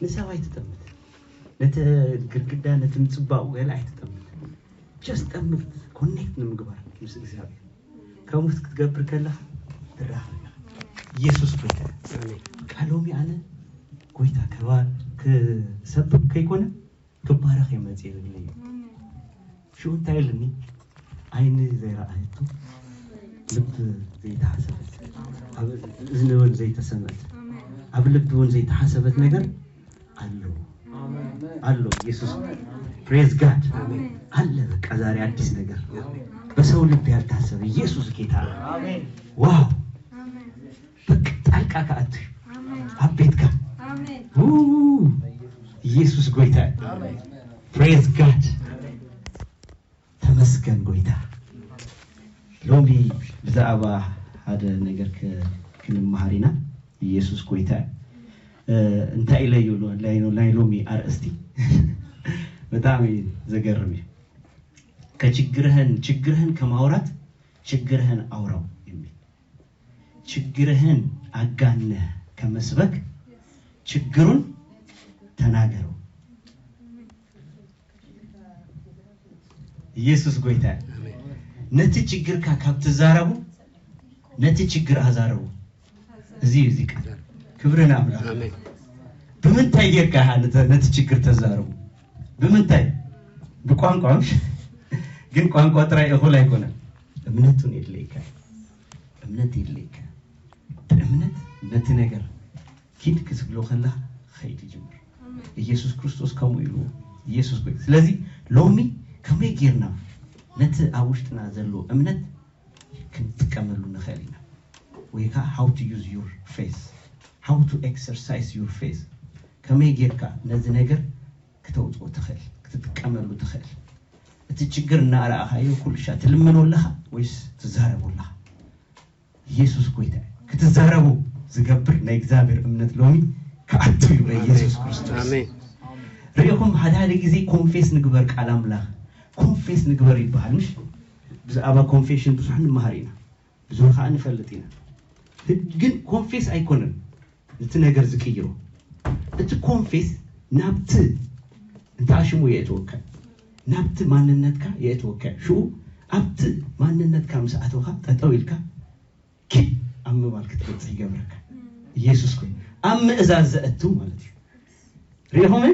ንሰብ ኣይትጠምት። ነቲ ግድግዳ፣ ነቲ ምጽባቑ ገለ ኣይትጠምት። ጀስት ጠምት፣ ኮኔክት ንምግባር ምስ እግዚኣብሔር። ከምኡ ክትገብር ከለኻ ትራኸብ ኢኻ። ኢየሱስ ጎይታ እዩ። ኣሜን። በቃ ሎሚ ኣነ ጎይታ ክባ-፣ ክሰብክ ከይኮነ ክባረኽ እየ መጽእ ዝብል እዩ። ሽዑ እንታይ ኢሉኒ? ዓይኒ ዘይረኣየቶ፣ ልቢ ዘይተሓሰበት፣ ኣብ እዝኒ እውን ዘይተሰምዐት፣ ኣብ ልቢ እውን ዘይተሓሰበት ነገር ኣሎ ኣሎ። ኢየሱስ፣ ፕሬዝ ጋድ፣ ኣሜን። አለ። በቃ ዛሬ አዲስ ነገር፣ በሰው ልብ ያልታሰበ ኢየሱስ ጌታ ነው። ዋው! በቃ ጣልቃ ከኣቱ ኣብ ቤትካ። ው! ኢየሱስ ጎይታ፣ ፕሬዝ ጋድ። ተመስገን ጎይታ። ሎሚ ብዛዕባ ሓደ ነገር ክ-፣ ክንመሃር ኢና። ኢየሱስ ጎይታ። እ፣ እንታይ ኢለ ይብሉ ናይ፣ ናይ ሎሚ ኣርእስቲ? ብጣዕሚ ዘገርም እዩ። ከችግርህን፣ ችግርህን ከማውራት ችግርህን አውራው የሚል፣ ችግርህን አጋነህ ከመስበክ ችግሩን ተናገረው። ኢየሱስ ጎይታ። ነቲ ችግርካ ካብ ትዛረቡ፣ ነቲ ችግር ኣዛረቡ። እዚ እዩ እዚ ቃል። ክብሪ ንኣምላኽ። ኣሜን። ብምንታይ ጌርካ ኢኻ ነተ-፣ ነቲ ችግር ተዛረቡ? ብምንታይ? ብቋንቋ። ግን ቋንቋ ጥራይ እኹል ኣይኮነን። እምነት እውን የድልየካ። እምነት የድልየካ። ብእምነት ነቲ ነገር ኪድ ክትብሎ ከለኻ ኸይድ ይጅምር። ኢየሱስ ክርስቶስ ከምኡ ኢሉ። ኢየሱስ ጎይ-፣ ስለዚ ሎሚ ከመይ ጌርና ነቲ ኣብ ውሽጥና ዘሎ እምነት ክንጥቀመሉ ንኽእል ኢና? ወይ ከዓ how to use your faith, how to exercise your faith፣ ከመይ ጌርካ ነዚ ነገር ክተውፅኦ ትኽእል፣ ክትጥቀመሉ ትኽእል? እቲ ችግር እናረኣኻዮ ኩሉ ሻዕ ትልምኖ ኣለኻ ወይስ ትዛረቦ ኣለኻ? ኢየሱስ ጎይታ እዩ። ክትዛረቡ ዝገብር ናይ እግዚኣብሔር እምነት ሎሚ ክኣቱ እዩ በኢየሱስ ክርስቶስ። ኣሜን። ርኢኹም፣ ሓደ ሓደ ግዜ ኮንፌስ ንግበር ቃል ኣምላኽ፣ ኮንፌስ ንግበር ይበሃል። ምሽ ብዛዕባ ኮንፌሽን ብዙሕ ንመሃር ኢና፣ ብዙሕ ከዓ ንፈልጥ ኢና። ግን ኮንፌስ ኣይኮነን እቲ ነገር ዝቅይሮ። እቲ ኮንፌስ ናብቲ፣ እንታይ ሽሙ የእትወካ፣ ናብቲ ማንነትካ የእትወካ። ሽኡ ኣብቲ ማንነትካ ምስ ኣተውካ፣ ጠጠው ኢልካ ኪድ ኣብ ምባል ክትበጽሕ ይገብረካ። ኢየሱስ ኮይኑ ኣብ ምእዛዝ ዘእቱ ማለት እዩ። ርኢኹም፣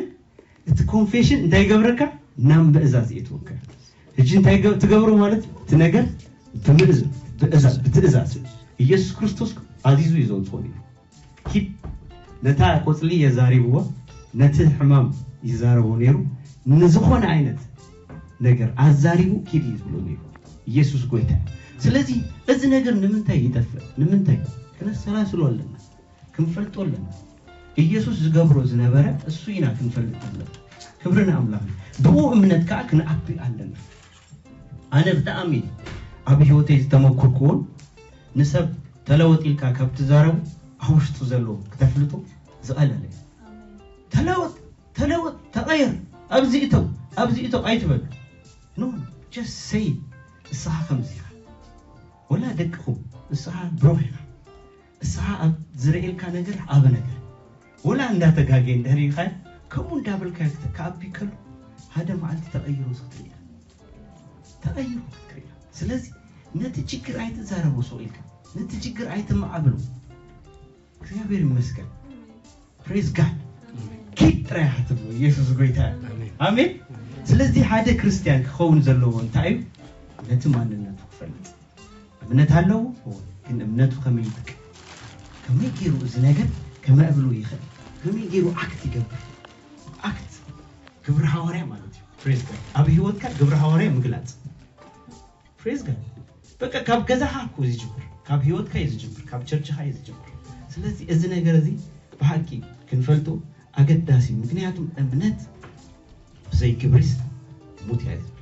እቲ ኮንፌሽን እንታይ ይገብረካ? ናብ ምእዛዝ የእትወካ። ሕጂ እንታይ ገ-፣ ትገብሮ ማለት እዩ? እቲ ነገር ብምእዝ-፣ ብእዛ-፣ ብትእዛዝ ኢየሱስ ክርስቶስ ኣዚዙ እዩ ዘውጽኦ ነይሩ። ኪድ ነታ ቆጽሊ የዛሪብዎ፣ ነቲ ሕማም ይዛረቦ ነይሩ። ንዝኾነ ዓይነት ነገር ኣዛሪቡ ኪድ እዩ ዝብሎ ነይሩ። ኢየሱስ ጎይታ። ስለዚ እዚ ነገር ንምንታይ ይጠፍእ? ንምንታይ? ክነሰላስሎ ኣለና። ክንፈልጦ ኣለና። ኢየሱስ ዝገብሮ ዝነበረ እሱ ኢና ክንፈልጥ ኣለና። ክብሪ ንኣምላኽ። ብኡ እምነት ከዓ ክንዓቢ ኣለና። ኣነ ብጣዕሚ ኣብ ህይወተይ ዝተመኩርኩዎን ንሰብ ተለወጥ ኢልካ ካብ ትዛረቡ ኣብ ውሽጡ ዘሎ ክተፍልጦ ዝቐለለ እዩ። ተለወጥ፣ ተለወጥ፣ ተቐየር፣ ኣብዚ እተው፣ ኣብዚ እተው ኣይትበል። No, just say ንስኻ ከምዚ ኢኻ። ወላ ደቅኹም ንስኻ ብሩኽ ኢኻ። ንስኻ ኣብ ዝርእየልካ ነገር ዓቢ ነገር። ወላ እንዳተጋገየ እንድሕር ኢልካዮ፣ ከምኡ እንዳበልካዮ ክተ-፣ ክኣቢ ከሎ፣ ሓደ መዓልቲ ተቐይሩ ክትርኢ ኢኻ። ተቐይሩ ክትርኢ ኢኻ። ስለዚ ነቲ ችግር ኣይትዛረቦ ሱቕ ኢልካ። ነቲ ችግር ኣይትመዓብሎ። እግዚኣብሔር ይመስገን። ፕሬዝ ጋድ። ኪድ ጥራይ ኢኻ ትብሎ። ኢየሱስ ጎይታ እዩ። ኣሜን። ኣሜን። ስለዚ ሓደ ክርስትያን ክኸውን ዘለዎ እንታይ እዩ? ነቲ ማንነቱ ክፈልጥ። እምነት ኣለዎ፣ ግን እምነቱ ከመይ ይጥቀም? ከመይ ገይሩ እዚ ነገር ከመዕብሎ ይኽእል? ከመይ ገይሩ ኣክት ይገብር? ኣክት፣ ግብረ ሃዋርያ ማለት እዩ። ፕሬዝ ጋድ። ኣብ ህይወትካ ግብረ ሃዋርያ ምግላጽ። ፕሬዝ ጋድ። በቃ ካብ ገዛኻ እኮ እዩ ዝጅምር፣ ካብ ህይወትካ እዩ ዝጅምር፣ ካብ ቸርችኻ እዩ ዝጅምር። ስለዚ እዚ ነገር እዚ ብሓቂ ክንፈልጦ ኣገዳሲ እዩ። ምክንያቱም እምነት ብዘይ ግብሪስ ሙት እያ ዝብል።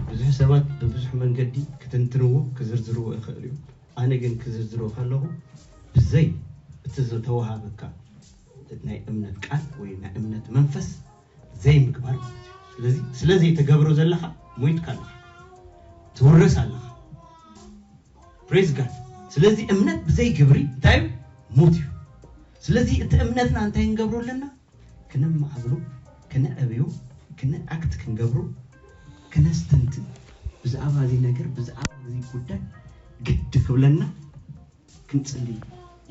ብዙሕ ሰባት ብብዙሕ መንገዲ ክትንትንዎ፣ ክዝርዝርዎ ይኽእሉ እዮም። ኣነ ግን ክዝርዝሮ ከለኹ ብዘይ እቲ ዝተወሃበካ ናይ እምነት ቃል ወይ ናይ እምነት መንፈስ ዘይምግባር ማለት እዩ። ስለዚ ስለ ዘይተገብሮ ዘለኻ ሞይትካ ኣለኻ፣ ትውረስ ኣለኻ። ፕሬዝ ጋድ። ስለዚ እምነት ብዘይ ግብሪ እንታይ እዩ? ሙት እዩ። ስለዚ እቲ እምነትና እንታይ ንገብሮ ኣለና? ክነማዕብሎ፣ ክነዕብዮ፣ ክነኣክት ክንገብሮ፣ ክነስተንትን፣ ብዛዕባ እዚ ነገር፣ ብዛዕባ እዚ ጉዳይ ግዲ ክብለና ክንጽሊ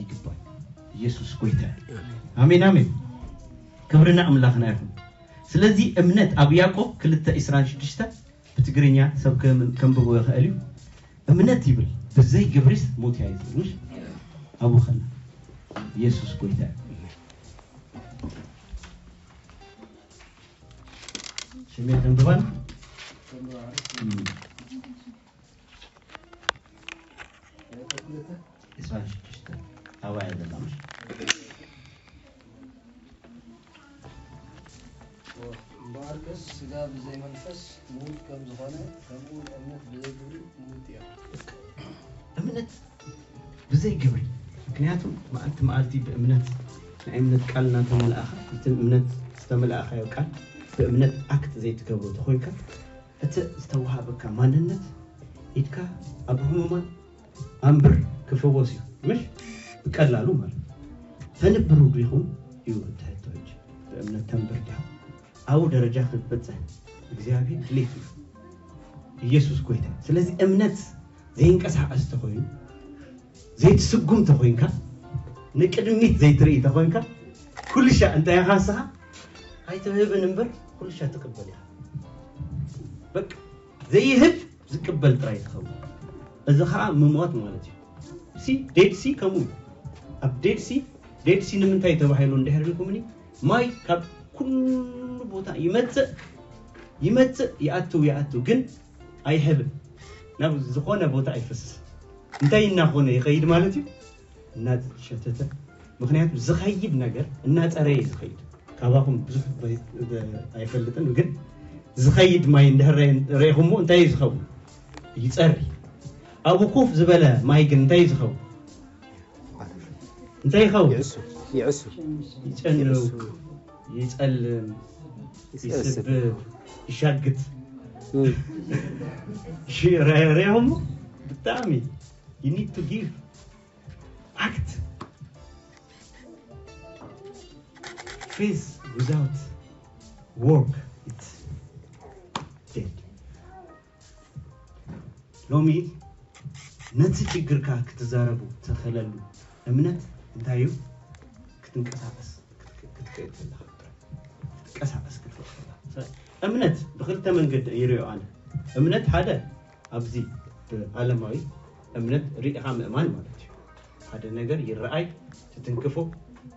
ይግባል። ኢየሱስ ጎይታ እዩ። ኣሜን፣ ኣሜን። ክብርና ኣምላኽና ይኹን። ስለዚ እምነት ኣብ ያዕቆብ ክልተ ዕስራን ሽዱሽተ ብትግርኛ ሰብ ከም-፣ ከንብቦ ይኽእል እዩ። እምነት ይብል ብዘይ ግብሪስ ሞት እያ ይብል። ምሽ ኣብኡ ከላ ኢየሱስ ጎይታ እዩ። ሽሜ ከንብባን ዕስራን ሽዱሽተ ኣባያ ዘላ ምሽ እምበኣርከስ ስጋ ብዘይ መንፈስ ምዉት ከም ዝኾነ፣ ከምኡ እውን እምነት ብዘይ ግብሪ ምዉት እያ። እምነት ብዘይ ግብሪ። ምክንያቱ መዓልቲ መዓልቲ ብእምነት ናይ እምነት ቃል እናተመልኣኻ፣ እቲ እምነት ዝተመልኣኻዮ ቃል ብእምነት ኣክት ዘይትገብሮ ተኾይንካ፣ እቲ ዝተዋሃበካ ማንነት ኢድካ ኣብ ህሙማን ኣንብር ክፍወስ እዩ። ምሽ ብቀላሉ ማለት ተንብሩ ዲኹም እዩ እቲ ሕቶ። ሕጂ ብእምነት ተንብር ዲኻ? ኣብኡ ደረጃ ክትበጽሕ እግዚኣብሔር ድሌት እዩ። ኢየሱስ ጎይታ። ስለዚ እምነት ዘይንቀሳቐስ ተኾይኑ፣ ዘይትስጉም ተኾይንካ፣ ንቅድሚት ዘይትርኢ ተኾይንካ፣ ኩልሻ እንታይ ኢኻ ንስኻ? ኣይትህብን እምበር ኩልሻ ትቅበል ኢኻ። በቃ ዘይህብ ዝቅበል ጥራይ ትኸውን። እዚ ኸዓ ምሞት ማለት እዩ። ሲ ዴድ ሲ ከምኡ እዩ። ኣብ ዴድ ሲ፣ ዴድ ሲ ንምንታይ ተባሂሉ እንድሕር ኢልኩምኒ፣ ማይ ካብ ኩሉ ቦታ ይመጽእ፣ ይመጽእ፣ ይኣትው፣ ይኣትው፣ ግን ኣይህብን። ናብ ዝኾነ ቦታ ኣይፈስስን። እንታይ እናኾነ ይኸይድ ማለት እዩ? እናሸተተ። ምኽንያቱ ዝኸይድ ነገር እናጸረየ እዩ ዝኸይድ። ካባኹም ብዙሕ በይ-፣ በ-፣ ኣይፈልጥን፣ ግን ዝኸይድ ማይ እንድሕር ረ-፣ ረኢኹሞ እንታይ እዩ ዝኸውን? ይጸሪ። ኣብኡ ኮፍ ዝበለ ማይ ግን እንታይ እዩ ዝኸውን? እንታይ ይኸውን? ይዕሱ፣ ይዕሱ፣ ይጨንው፣ ይጸልም፣ ይስብር፣ ይሻግት። እም፣ ሺ-፣ ረ-፣ ረኢኹሞ? ብጣዕሚ you need to give, act. Faith without work, it's dead. ሎሚ ነቲ ችግርካ ክትዛረቡ ተኽእለሉ እምነት እንታይ እዩ? ክትንቀሳቐስ ክትክ-፣ ክትክእል ከለኻ ጥራይ። ክትንቀሳቐስ ክትክእል ከለኻ። እምነት ብኽልተ መንገዲ ይሪኦ ኣነ። እምነት ሓደ ኣብዚ ብዓለማዊ እምነት ሪኢኻ ምእማን ማለት እዩ። ሓደ ነገር ይረኣይ፣ ትትንክፎ፣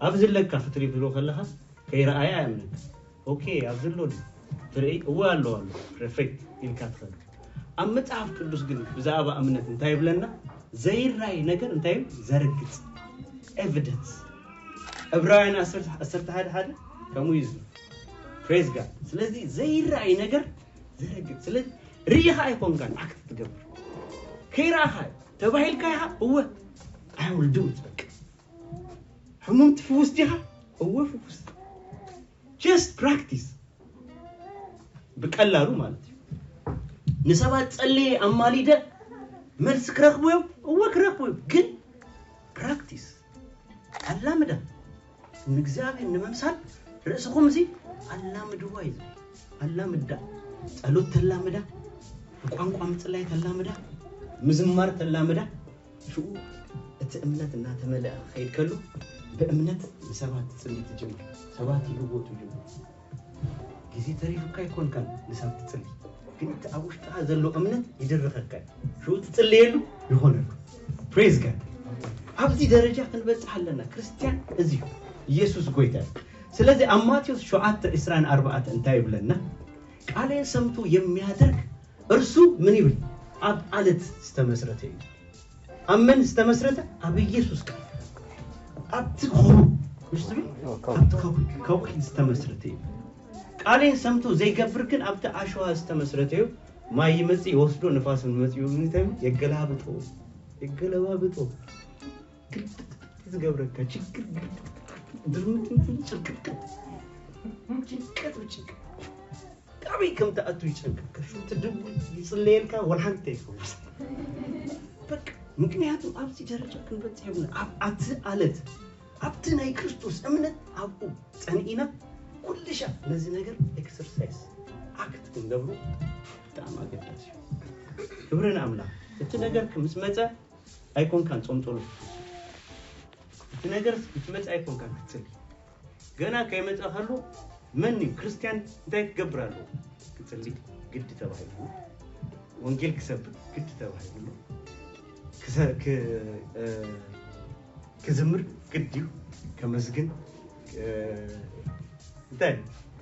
ኣብዚ ኣለካ ክትሪብሎ ከለኻ ከይረኣያ እምነት። ኦኬ፣ ኣብዚ ኣሎ ድዩ? ትርኢ? እወ ኣሎ ኣሎ። ፐርፌክት ኢልካ ትኸድ። ኣብ መጽሓፍ ቅዱስ ግን ብዛዕባ እምነት እንታይ ይብለና? ዘይረኣይ ነገር እንታይ እዩ? ዘረግጽ ኤቪደንስ። ዕብራውያን ዓሰርተ ሓደ ሓደ ከምኡ እዩ ዝብል። ፕሬዝ ጋድ። ስለዚ ዘይረኣይ ነገር ዘረግጽ። ስለዚ ርኢኻ ኣይኮንካን ኣክት ትገብር። ከይረኣኻ ተባሂልካ ኢኻ? እወ። I will do it በቃ። ሕሙም ትፍውስ ዲኻ? እወ ፍውስ። Just practice። ብቀላሉ ማለት እዩ። ንሰባት ጸልየ ኣማሊደ መልሲ ክረኽቡ እዮም? እወ ክረኽቡ እዮም። ግን ፕራክቲስ ኣላምዳ ንእግዚኣብሔር ንምምሳል ርእስኹም እዚ ኣላምድዋ እዩ ዝብል። ኣላምዳ ጸሎት ተላምዳ፣ ብቋንቋ ምጽላይ ተላምዳ፣ ምዝማር ተላምዳ። ሽኡ እቲ እምነት እናተመልአ ክኸይድ ከሎ ብእምነት ንሰባት ትጽሊ ትጅምር። ሰባት ይልወጡ ይጅምሩ። ግዜ ተሪፉካ ኣይኮንካን ንሳብ ትጽሊ፣ ግን እቲ ኣብ ውሽጥኻ ዘሎ እምነት ይድርኸካ እዩ። ሽኡ ትጽልየሉ ይኾነሉ። ፕሬዝ ጋድ። ኣብዚ ደረጃ ክንበጽሕ ኣለና። ክርስትያን እዚ እዩ። ኢየሱስ ጎይታ እዩ። ስለዚ ኣብ ማቴዎስ ሸውዓተ ዕስራን ኣርባዕተን እንታይ ይብለና? ቃሌን ሰምቶ የሚያደርግ እርሱ ምን ይብል? ኣብ ዓለት ዝተመስረተ እዩ። ኣብ መን ዝተመስረተ? ኣብ ኢየሱስ ቃል። ኣብቲ ከውሒ፣ ምሽ ትብል? ኣብቲ ከውሒ፣ ከውሒ ዝተመስረተ እዩ። ቃሌን ሰምቶ ዘይገብር ግን ኣብቲ ኣሸዋ ዝተመስረተ እዩ። ማይ ይመጽእ ይወስዶ፣ ንፋስ ይመጽእ ይብሉ፣ እንታይ ይብሉ? የገላብጦ፣ የገለባብጦ። ግልብጥብጥ ዝገብረካ ችግር፣ ግልብጥብጥ፣ ድርምጥምጥ፣ ጭርቅጥቅጥ፣ ጭንቀት ብጭንቀት። ኣበይ ከም ትኣቱ ይጨንቀካ። ሽው ትድውል ይጽለየልካ፣ ወላ ሓንቲ ኣይከውን። በቃ፣ ምክንያቱ ኣብዚ ደረጃ ክንበጽሕ የብልና። ኣብ ኣቲ ኣለት፣ ኣብቲ ናይ ክርስቶስ እምነት ኣብኡ ጸኒእና፣ ኩልሻ ነዚ ነገር ኤክሰርሳይዝ ኣክት ክንገብሩ ብጣዕሚ ኣገዳሲ እዩ። ክብሪ ንኣምላኽ። እቲ ነገር ምስ መጸ ኣይኮንካን ጾምጾሎ። እቲ ነገር ምስ መጸ ኣይኮንካን ክትጽሊ። ገና ከይመጸ ከሎ መን እዩ ክርስትያን እንታይ ክገብር ኣለዎ? ክጽሊ ግዲ ተባሂሉ። ወንጌል ክሰብክ ግዲ ተባሂሉ። ክዘ- ክ- እ፣ ክዝምር ግድ እዩ። ከመስግን እ፣ እንታይ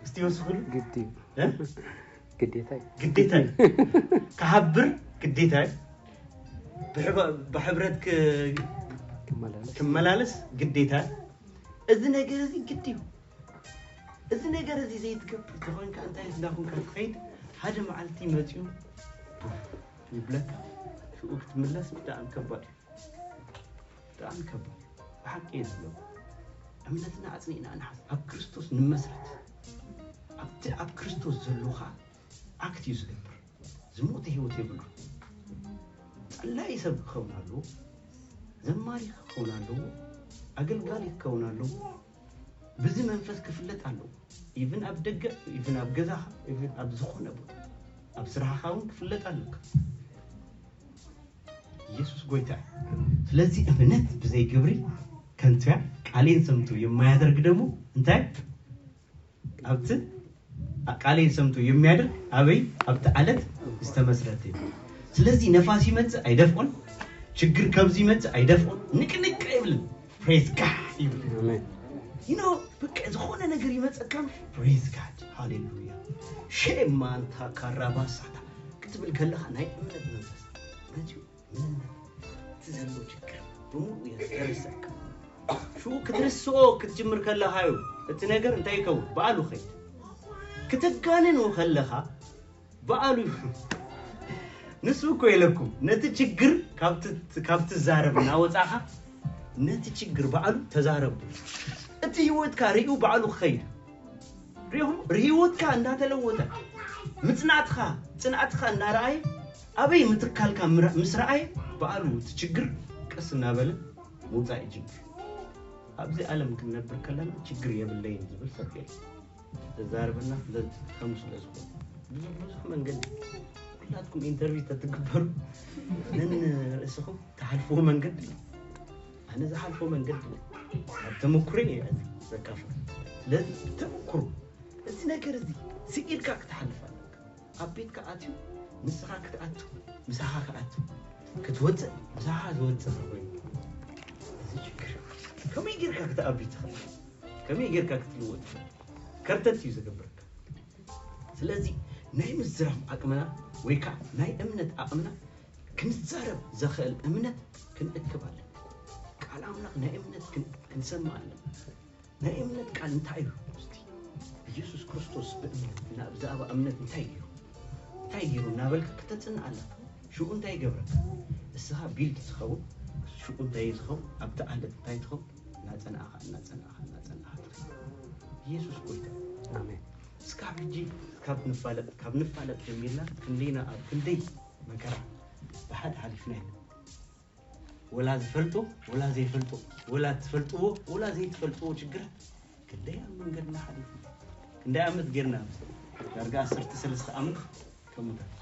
እስቲ ወስኽሉ ግዲ እዩ። እ? ግዴታ እዩ። ግዴታ እዩ። ክሓብር ግዴታ እዩ። ብሕበ- ብሕብረት ክ- ክመላለስ ክመላለስ ግዴታ እዩ። እዚ ነገር እዚ ግድ እዩ። እዚ ነገር እዚ ዘይትገብር ተኾንካ እንታይ እንዳኾንካ ትኸይድ ሓደ መዓልቲ መፂኡ ይብለካ ሽኡ ክትምለስ ብጣዕሚ ከባድ እዩ። ብጣዕሚ ከባድ እዩ። ብሓቂ እየ ዝብለኩም። እምነትና ኣፅኒዕና ንሓዝ ኣብ ክርስቶስ ንመስረት። ኣብቲ ኣብ ክርስቶስ ዘሎ ከዓ ኣክት እዩ ዝገብር። ዝሞተ ህይወት የብሉ። ጸላኢ ሰብ ክኸውን ኣለዎ። ዘማሪ ክኸውን ኣለዎ። ኣገልጋሊ ክኸውን ኣለዎ። ብዚ መንፈስ ክፍለጥ ኣለዎ። ኢቭን ኣብ ደገ ኢቭን ኣብ ገዛኻ ኢቭን ኣብ ዝኾነ ቦታ ኣብ ስራሕኻ እውን ክፍለጥ ኣለካ። ኢየሱስ ጎይታ እዩ። ስለዚህ እምነት ብዘይ ግብሪ ከንቱ እያ፣ ቃሌን ሰምቶ የማያደርግ ደግሞ እንታይ ኣብቲ ቃሌን ሰምቶ የሚያደርግ ኣበይ ኣብቲ ዓለት ዝተመስረተ እዩ። ስለዚህ ነፋስ ይመጽእ ኣይደፍኦን፣ ችግር ከብዚ ይመጽእ ኣይደፍኦን፣ ንቅንቅ ኣይብልን። ፕሬዝ ጋድ ይብል። ኣሜን። You know በቃ ዝኾነ ነገር ይመጸካም ፕሬዝ ጋድ ሃሌሉያ። ሼም ማንታ ካራባሳታ ክትብል ከለኻ ናይ እምነት መንፈስ መጽዩ ምንነት እቲ ዘሎ ችግር ብምሉ እየ ተረሰካ። ሽኡ ክትርስኦ ክትጅምር ከለኻ እዩ እቲ ነገር እንታይ ይከውን ብኣሉ ኸይድ ክትጋንን ከለኻ በኣሉ እዩ። ንሱ እኮ የለኩም ነቲ ችግር ካብ ትዛረብ እናወፃኻ ነቲ ችግር በኣሉ ተዛረቡ። እቲ ህይወትካ ርእዩ በኣሉ ክኸይድ ሪኹም ብህይወትካ እንዳተለወጠ ምፅናትካ ፅንዓትካ እንዳረኣየ ኣበይ ምትካልካ ምስ ረኣየ በኣሉ እቲ ችግር ቀስ እናበለ ምውፃእ ይጅምር። ኣብዚ ዓለም ክንነብር ከለና ችግር የብለይን ዝብል ሰብ የለን። ተዛረበና ስለዚ ከም ስለ ዝኾነ ብዙ ብዙሕ መንገዲ ኩላትኩም ኢንተርቪው ተትግበሩ ነን ርእስኹም ተሓልፍዎ መንገዲ ኣነ ዝሓልፎ መንገዲ ኣብ ተመኩሮ እየ ዘካፍል። ስለዚ ተመኩሩ እዚ ነገር እዚ ስኢልካ ክትሓልፍ ኣለካ። ኣብ ቤትካ ኣትዩ ንስኻ ክትኣቱ ምሳኻ ክኣቱ ክትወፅእ ምሳኻ ዝወፅእ ኮይኑ እዚ ችግር ከመይ ጌርካ ክትኣቢ ትኽእል? ከመይ ጌርካ ክትልወጥ ትኽእል? ከርተት እዩ ዘገብረካ። ስለዚ ናይ ምዝራብ ዓቅምና ወይ ከዓ ናይ እምነት ዓቅምና ክንዛረብ ዘኽእል እምነት ክንእክብ ኣለና። ቃል ኣምላኽ ናይ እምነት ክንሰምዕ ኣለና። ናይ እምነት ቃል እንታይ እዩ? እስቲ ኢየሱስ ክርስቶስ ብእምነት እና ብዛዕባ እምነት እንታይ ገይሩ እንታይ ገይሩ እናበልካ ክተጽንዕ ኣለካ። ሽኡ እንታይ ይገብረካ? እስኻ ቢልድ ትኸውን። ሽኡ እንታይ እዩ ዝኸውን? ኣብቲ ዓለት እንታይ ትኸውን? እናጸናእኻ እናጸናእኻ እናጸናእኻ ትኸይድ። ኢየሱስ ጎይታ እዩ። ኣሜን። እስካብ ሕጂ ካብ ንፋለጥ ካብ ንፋለጥ ጀሚርና ክንደይና ኣብ ክንደይ መከራ ብሓደ ሓሊፍና ኢና። ወላ ዝፈልጦ ወላ ዘይፈልጦ ወላ ትፈልጥዎ ወላ ዘይትፈልጥዎ ችግራት ክንደይ ኣብ መንገድና ሓሊፉ ክንደይ ዓመት ጌርና ዳርጋ ዓሰርተ ሰለስተ ዓመት ከሙታት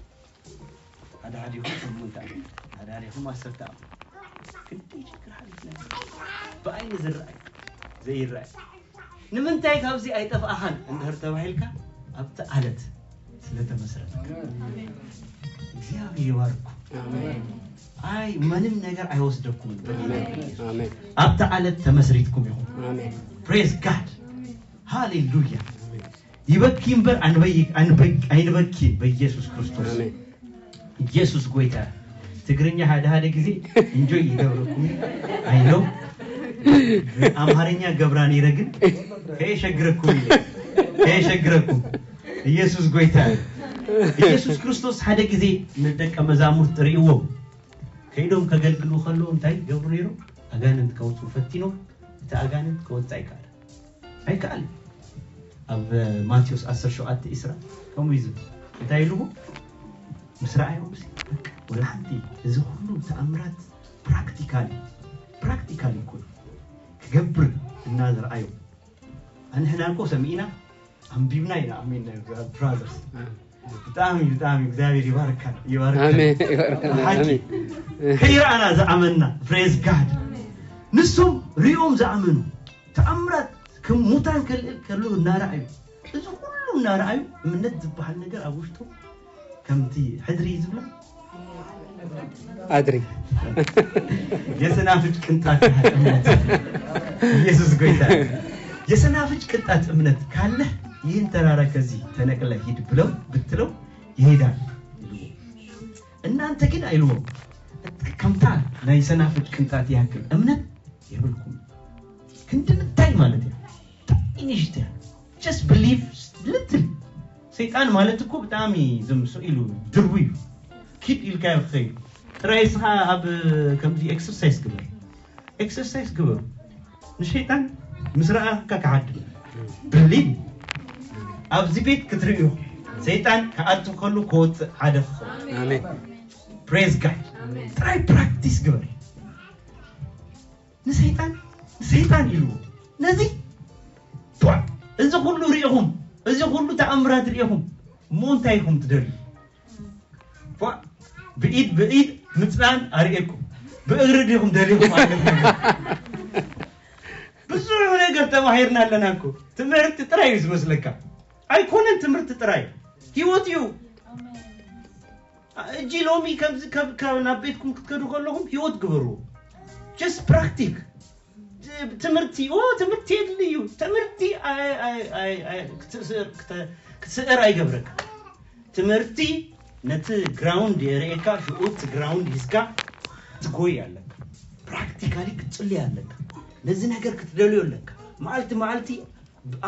ሓደ ሓዲኹም ሸሞንተ ዓመት ሓደ ሓዲኹም ዓሰርተ ዓመት ክንደይ ችግር ሓሊፍና ኢና። ብዓይኒ ዝረኣይ ዘይረኣይ ንምንታይ ካብዚ ኣይጠፍኣኻን እንድሕር ተባሂልካ ኣብቲ ዓለት ስለተመስረትካ እግዚኣብሔር ይባርኩ። ኣይ ምንም ነገር ኣይወስደኩም ኣሜን። ኣብቲ ዓለት ተመስሪትኩም ኢኹም። ኣሜን። Praise God. ሃሌሉያ። ይበኪ እምበር ኣይንበኪን በኢየሱስ ክርስቶስ። ኣሜን። ኢየሱስ ጎይታ። ትግርኛ ሓደ ሓደ ጊዜ ኢንጆይ ይገብረኩም። I know ኣምሃርኛ ገብራ ነይረ ግን ከየሸግረኩም ኢለ ከየሸግረኩም። ኢየሱስ ጎይታ። ኢየሱስ ክርስቶስ ሓደ ጊዜ ንደቀ መዛሙርት ርእይዎም ከይዶም ከገልግሉ ከለዉ እንታይ ይገብሩ ነይሮም? ኣጋንንት ከውፅኡ ፈቲኖም እቲ ኣጋንንት ከወፅእ ኣይከኣለ ኣይከኣልን። ኣብ ማቴዎስ ዓሰርተ ሸውዓተ ዕስራ ከምኡ እዩ ዝብል። እንታይ ኢልዎ? ምስ ረኣዮም ሲ በቃ ወላ ሓንቲ እዚ ኩሉ ተኣምራት ፕራክቲካሊ ፕራክቲካሊ እኮ እዩ ክገብር እና ዝረኣዮም ኣንሕና እኮ ሰሚዕና ኣንቢብና ኢና ኣሜን ናይ ብራዘርስ። ብጣዕሚ ብጣዕሚ እግዚኣብሔር ይባርካ ይባርካ። ኣሜን ይባርካ። ሓቂ ኣሜን። ከይረኣና ዝኣመንና ፕሬዝ ጋድ። ንሶም ሪኦም ዝኣመኑ ተኣምራት ከም ሙታን ከልእል ከሎ እናረኣዩ፣ እዚ ኩሉ እናረኣዩ እምነት ዝበሃል ነገር ኣብ ውሽጡ ከምቲ ሕድሪ ዝብላ ኣድሪ የሰናፍጭ ቅንጣት ያህል እምነት። ኢየሱስ ጎይታ። የሰናፍጭ ቅንጣት እምነት ካለህ ይህን ተራራ ከዚህ ተነቅለ ሂድ ብለው ብትለው ይሄዳል ይልዎ። እናንተ ግን አይልዎም። ከምታ ናይ ሰናፍጭ ቅንጣት ያክል እምነት የብልኩም። ክንዲ ምንታይ ማለት እዩ? ትንሽ just believe little። ሰይጣን ማለት እኮ ብጣዕሚ ዝምሱ ኢሉ ድርቡ እዩ። ኪድ ኢልካ ይኸይድ። ጥራይ እስኻ ኣብ ከምዚ ኤክሰርሳይዝ ግበር። ኤክሰርሳይዝ ግበሩ። ንሸይጣን ምስ ረኣካ ክዓድም ብሊቭ። ኣብዚ ቤት ክትርእዩ ሰይጣን ክኣቱ ከሉ ክወፅእ ሓደ ክኸውን። ኣሜን። ፕሬዝ ጋድ። ጥራይ ፕራክቲስ ግበር። ንሰይጣን ንሰይጣን ኢልዎ ነዚ ቧ፣ እዚ ኩሉ ሪኢኹም፣ እዚ ኩሉ ተኣምራት ሪኢኹም እሞ እንታይ ኢኹም ትደልዩ? ቧ፣ ብኢድ ብኢድ ምፅናን ኣርእየኩም፣ ብእግሪ ዲኹም ደሊኹም? ኣይነት ነገር። ብዙሕ ነገር ተማሂርና ኣለና እኮ። ትምህርቲ ጥራይ እዩ ዝመስለካ። ኣይኮነን ትምህርቲ ጥራይ፣ ህይወት እዩ። እጂ ሎሚ ከምዚ ከብ- ከብ- ናብ ቤትኩም ክትከዱ ከለኹም ህይወት ግበሩ። ጀስት ፕራክቲክ ትምህርቲ ኦ ትምህርቲ የድሊ እዩ። ትምህርቲ ኣይ- ኣይ- ኣይ- ኣይ- ክትስእር- ክተ- ክትስእር ኣይገብረካ። ትምህርቲ ነቲ ግራውንድ የርእየካ። ሽኡ እቲ ግራውንድ ሂዝካ ትጎይ ኣለካ። ፕራክቲካሊ ክትጽልይ ኣለካ። ነዚ ነገር ክትደልዮ ኣለካ። መዓልቲ መዓልቲ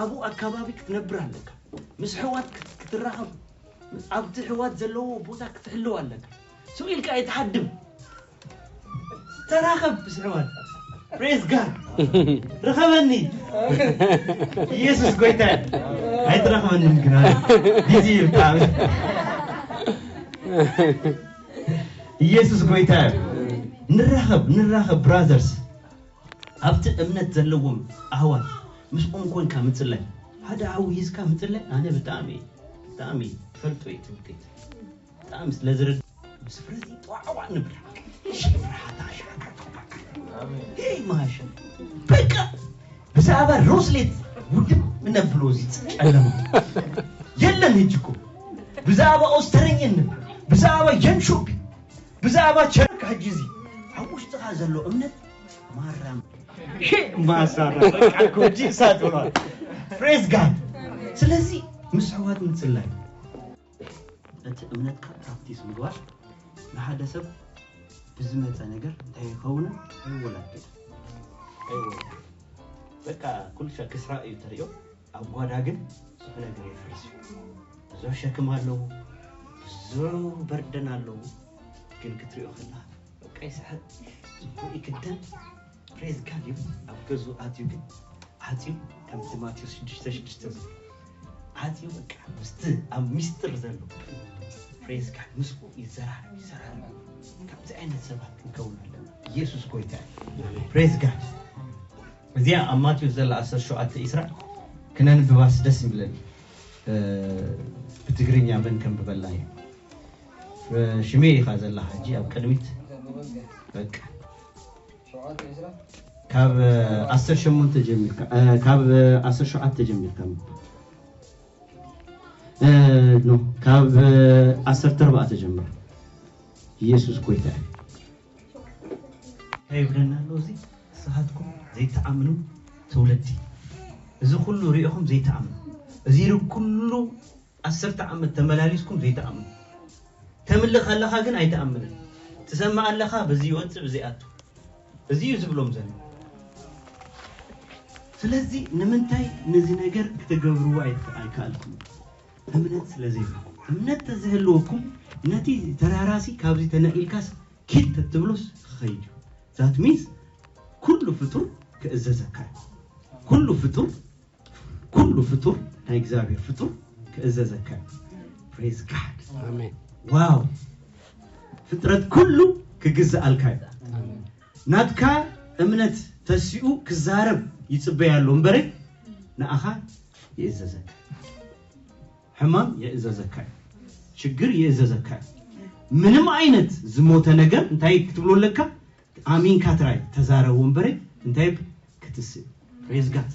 ኣብኡ ኣካባቢ ክትነብር ኣለካ። ምስ ሕዋት ክት- ክትራኸብ ኣብቲ ሕዋት ዘለዎ ቦታ ክትሕልው ኣለካ። ስው ኢልካ ኣይትሓድም። ተራኸብ ምስ ሕዋት። ፕሬዝ ጋድ። ርኸበኒ። ኢየሱስ ጎይታ እዩ። ኣይትረኽበንን ግን ኣለ። ቢዚ እዩ ብጣዕሚ። ኢየሱስ ጎይታ እዩ። ንራኸብ ንራኸብ ብራዘርስ። ኣብቲ እምነት ዘለዎም ኣህዋት ምስኦም ኮንካ ምጽላይ። ሓደ ሓዊ ሂዝካ ምጽላይ ኣነ ብጣዕሚ ብጣዕሚ ፈልጦ እዩ ትምክት። ብጣዕሚ ስለ ዝረድ ምስ ፍረዚ ጠዋዕዋ ንብላ። ሽፍራታ ሻካ ሄይ ማሸ በቃ ብዛዕባ ሮስሌት ውድም እነብሎ እዚ ጨለማ የለን። ህጅኮ ብዛዕባ ኦስተረኝን ብዛዕባ የንሾፒ ብዛዕባ ቸርክ ሕጂ እዚ ኣብ ውሽጥኻ ዘሎ እምነት ማራም ሄ ማሳራ በቃ ኮጂ ሳትሏል። ፕሬዝ ጋድ። ስለዚ ምስ ኣሕዋት ምጽላይ እቲ እምነትካ ፕራክቲስ ምግባር ንሓደ ሰብ ብዝመፀ ነገር እንታይ ይኸውን? ኣይወላገድ ኣይወላገድ። በቃ ኩሉ ሻ ክስራ እዩ ተሪኦ። ኣብ ጓዳ ግን ብዙሕ ነገር የፍርስ እዩ። ብዙሕ ሸክም ኣለዎ። ብዙሕ በርደን ኣለዎ። ግን ክትሪኦ ከላ በቃ ይስሕቅ። ጽቡቅ ይክደን። ፕሬዝ ጋድ እዩ። ኣብ ገዝኡ ኣትዩ ግን ኣትዩ ከምቲ ማቴዎስ ሽዱሽተ ሽዱሽተ ዝብል ኣትዩ በቃ ምስቲ ኣብ ሚስጥር ዘሎ ፕሬዝ ጋድ ምስኡ ይዘራረብ ይዘራረብ። ከምዚ ዓይነት ሰባት ክንከውን ኣለና። ኢየሱስ ጎይታ እዩ። ፕሬዝ ጋድ። እዚኣ ኣብ ማቴዎስ ዘላ ዓሰርተ ሸውዓተ ዒስራ ክነንብባስ ደስ ይብለኒ። ብትግርኛ መን ከንብበልና እዩ? ሽሜ ኢኻ ዘላ ሕጂ ኣብ ቅድሚት። በቃ ካብ ዓሰርተ ሸሞንተ ጀሚርካ ካብ ዓሰርተ ሸውዓተ ጀሚርካ ኖ ካብ ዓሰርተ ኣርባዕተ ጀምር። ኢየሱስ ጎይታ እዩ። እንታይ ይብለና ኣሎ እዚ? ንስኻትኩም ዘይትኣምኑ ትውልዲ፣ እዚ ኩሉ ሪኢኹም ዘይትኣምኑ፣ እዚ ኩሉ ዓሰርተ ዓመት ተመላሊስኩም ዘይትኣምኑ፣ ተምልእ ከለኻ ግን ኣይትኣምንን፣ ትሰምዕ ኣለኻ በዚ ይወፅእ በዚ ኣቱ፣ እዚ እዩ ዝብሎም ዘሎ። ስለዚ ንምንታይ ነዚ ነገር ክትገብርዎ ኣይከኣልኩም? እምነት ስለ ዘይብልኩም። እምነት ተዝህልወኩም ነቲ ተራራሲ ካብዚ ተነቂልካስ ኪድ ተትብሎስ ክኸይድ እዩ። That means ኩሉ ፍጡር ክእዘዘካ እዩ። ኩሉ ፍጡር ኩሉ ፍጡር ናይ እግዚኣብሔር ፍጡር ክእዘዘካ እዩ። Praise God። ኣሜን። ዋው ፍጥረት ኩሉ ክግዝኣልካ እዩ። ናትካ እምነት ተሲኡ ክዛረብ ይጽበይ ኣሎ እምበረ ንኣኻ ይእዘዘካ። ሕማም የእዘዘካ እዩ። ሽግር የእዘዘካ እዩ። ምንም ዓይነት ዝሞተ ነገር እንታይ ክትብሎ ኣለካ? ኣሚንካ ትራይ ተዛረቡ እምበረ እንታይ ብ- ክትስእ። ፕሬዝ ጋድ።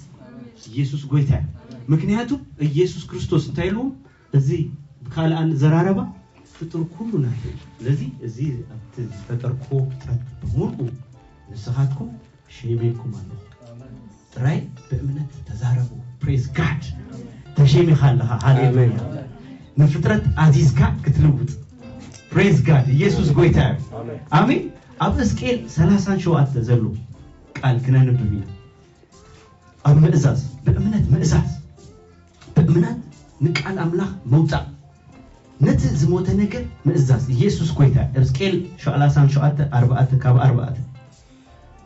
ኢየሱስ ጎይታ እዩ። ምክንያቱ ኢየሱስ ክርስቶስ እንታይ ኢልዎም? እዚ ብካልእ ኣዘራረባ ፍጡር ኩሉ ናተይ እዩ። ስለዚ እዚ ኣብቲ ዝፈጠርክዎ ፍጥረት ብምልኡ ንስኻትኩም ሸይመይኩም ኣለኹ። ጥራይ ብእምነት ተዛረቡ። ፕሬዝ ጋድ። ተሸይሚኻ ኣለኻ። ሃሌሉያ። ንፍጥረት ኣዚዝካ ክትልውጥ። ፕሬዝ ጋድ። ኢየሱስ ጎይታ እዩ። ኣሜን። ኣብ ሕዝቅኤል ሰላሳን ሸውዓተ ዘሎ ቃል ክነንብብ ኢና። ኣብ ምእዛዝ፣ ብእምነት ምእዛዝ፣ ብእምነት ንቃል ኣምላኽ ምውጻእ፣ ነቲ ዝሞተ ነገር ምእዛዝ። ኢየሱስ ጎይታ። ሕዝቅኤል ሰላሳን ሸውዓተ ኣርባዕተ ካብ ኣርባዕተ።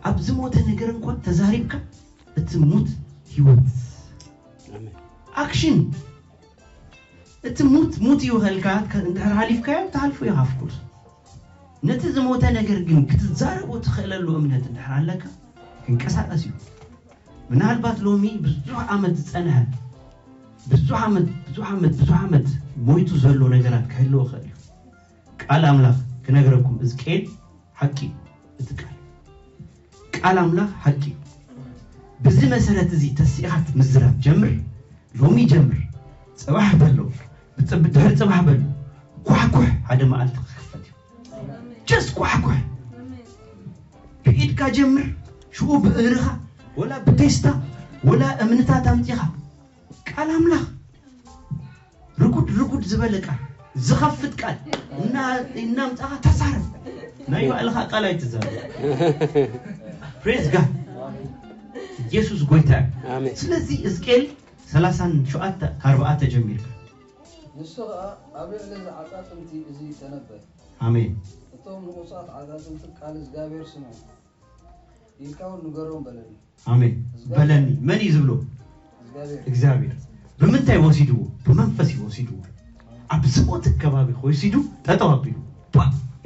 ኣብ ዝሞተ ነገር እንኳን ተዛሪብካ እቲ ሙት ህይወት። ኣሜን። ኣክሽን። እቲ ሙት ሙት እዩ ከልካ ከ- እንድሕር ሃሊፍካዮ ትሃልፎ ኢኻ። ኣፍኩርስ ነቲ ዝሞተ ነገር ግን ክትዛረቦ ትኽእለሉ እምነት እንድሕር ኣለካ ክንቀሳቀስ እዩ። ምናልባት ሎሚ ብዙሕ ዓመት ዝጸንሐ ብዙሕ ዓመት ብዙሕ ዓመት ብዙሕ ዓመት ሞይቱ ዘሎ ነገራት ክህልዎ ይኽእል እዩ። ቃል ኣምላኽ ክነግረኩም፣ እዝቅኤል ሓቂ እዩ። እቲ ቃል ቃል ኣምላኽ ሓቂ እዩ። ብዚ መሰረት እዚ ተሲእኻ ምዝራብ ጀምር። ሎሚ ጀምር። ጽባሕ በሎ። ብጽ- ብድሕሪ ጽባሕ በሎ። ኳሕኩሕ ሓደ መዓልቲ ክኽፈት እዩ። ጀስ ኳሕኩሕ። ብኢድካ ጀምር። ሽኡ ብእግርኻ ወላ ብቴስታ ወላ እምንታት ኣምጺኻ ቃል ኣምላኽ ርጉድ ርጉድ ዝበለ ቃል ዝኸፍት ቃል እና እናምጻኻ ተዛረብ። ናይ ባዕልኻ ቃል ኣይትዛረብ። ፕሬዝ ጋድ። ኢየሱስ ጎይታ እዩ። ኣሜን። ስለዚ ሕዝቅኤል ሰላሳን ሸውዓተ ኣርባዕተ ጀሚርካ ንሱ ኸኣ ኣብ ልዕሊ እዚ ዓጻጽምቲ እዚ ተነበ። ኣሜን። እቶም ንቑጻት ዓጻጽምቲ ቃል እግዚኣብሔር ስምዑ ኢልካ እውን ንገሮም በለኒ። ኣሜን። በለኒ። መን እዩ ዝብሎ? እግዚኣብሔር። እግዚኣብሔር። ብምንታይ ወሲድዎ? ብመንፈስ እዩ ወሲድዎ። ኣብ ዝሞተ ከባቢ ወሲዱ ጠጠው ኣቢሉ ባ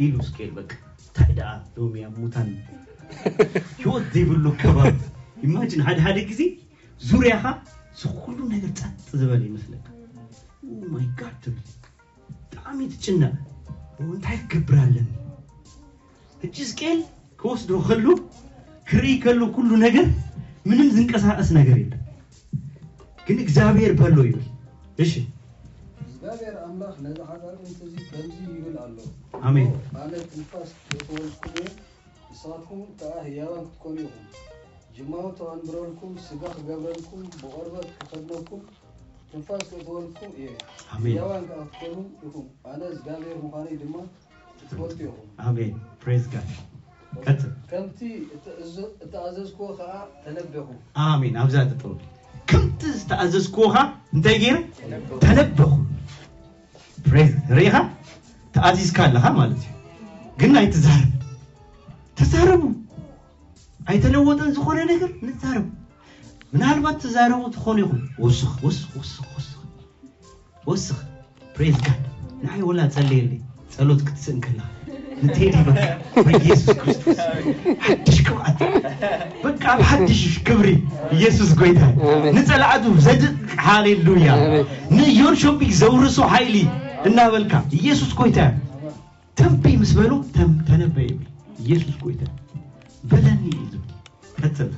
ኢሉ እስኬል በቃ። እንታይ ደኣ ሎሚ ኣብ ሙታን ህይወት ዘይብሉ ከባቢ። ኢማጂን ሓደ ሓደ ግዜ ዙርያኻ እዚ ኩሉ ነገር ጸጥ ዝበለ ይመስለካ። ኦ ማይ ጋድ ትብል። ብጣዕሚ ትጭነቕ። እንታይ ክገብር ኣለኒ? ሕጂ ሕዝቅኤል ክወስዶ ከሎ ክርኢ ከሎ ኩሉ ነገር ምንም ዝንቀሳቐስ ነገር የለን። ግን እግዚኣብሔር በሎ ይብል። እሺ እግዚኣብሔር ኣምላኽ ነዚ ዓጻጽምቲ እዚ ከምዚ ይብል ኣሎ። ኣሜን። ኣነ ትንፋስ ዘእትወልኩም እየ፣ ንስኻትኩም ከኣ ህያዋን ክትኮኑ ኢኹም። ጅማውት ከንብረልኩም፣ ስጋ ክገብረልኩም፣ ብቖርበት ክኸድነኩም፣ ትንፋስ ከእትወልኩም እየ። ኣሜን። ህያዋን ከኣ ክትኮኑ ኢኹም። ኣነ እግዚኣብሔር ምዃነይ ድማ ክትፈልጡ ኢኹም። ኣሜን። ፕሬዝ ጋድ። ቀጽል። ከምቲ እተእዘ-፣ እተኣዘዝክዎ ከኣ ተነበኹ። ኣሜን። ኣብዛ ጠጠው። ከምቲ ዝተኣዘዝክዎ ከኣ እንታይ ገይረ? ተነበኹ። ፕሬዝ። ርኢኻ? ተኣዚዝካ ኣለኻ ማለት እዩ። ግን ኣይትዛረብ። ተዛረቡ። ኣይተለወጠን ዝኾነ ነገር ንዛረብ። ምናልባት ትዛረቡ ትኾኑ ኢኹም። ወስኽ፣ ወስኽ፣ ወስኽ፣ ወስኽ። ወስኽ። ፕሬዝ ጋድ። ንዓይ ወላ ጸልየለይ። ጸሎት ክትስእ እንከላ። ንቴዲ በቃ። በኢየሱስ ክርስቶስ። ሓድሽ ቅብኣት። በቃ ኣብ ሓድሽ ክብሪ። ኢየሱስ ጎይታ። ኣሜን። ንጸላእቱ ዘድቅ ሃሌሉያ። ኣሜን። ንዮንሾፒክ ዘውርሶ ሓይሊ እናበልካ። ኢየሱስ ጎይታ። ተንብይ ምስ በሉ ተም-፣ ተነበየ ይብል። ኢየሱስ ጎይታ። በለኒ እዩ ዝብል። ቀጽል።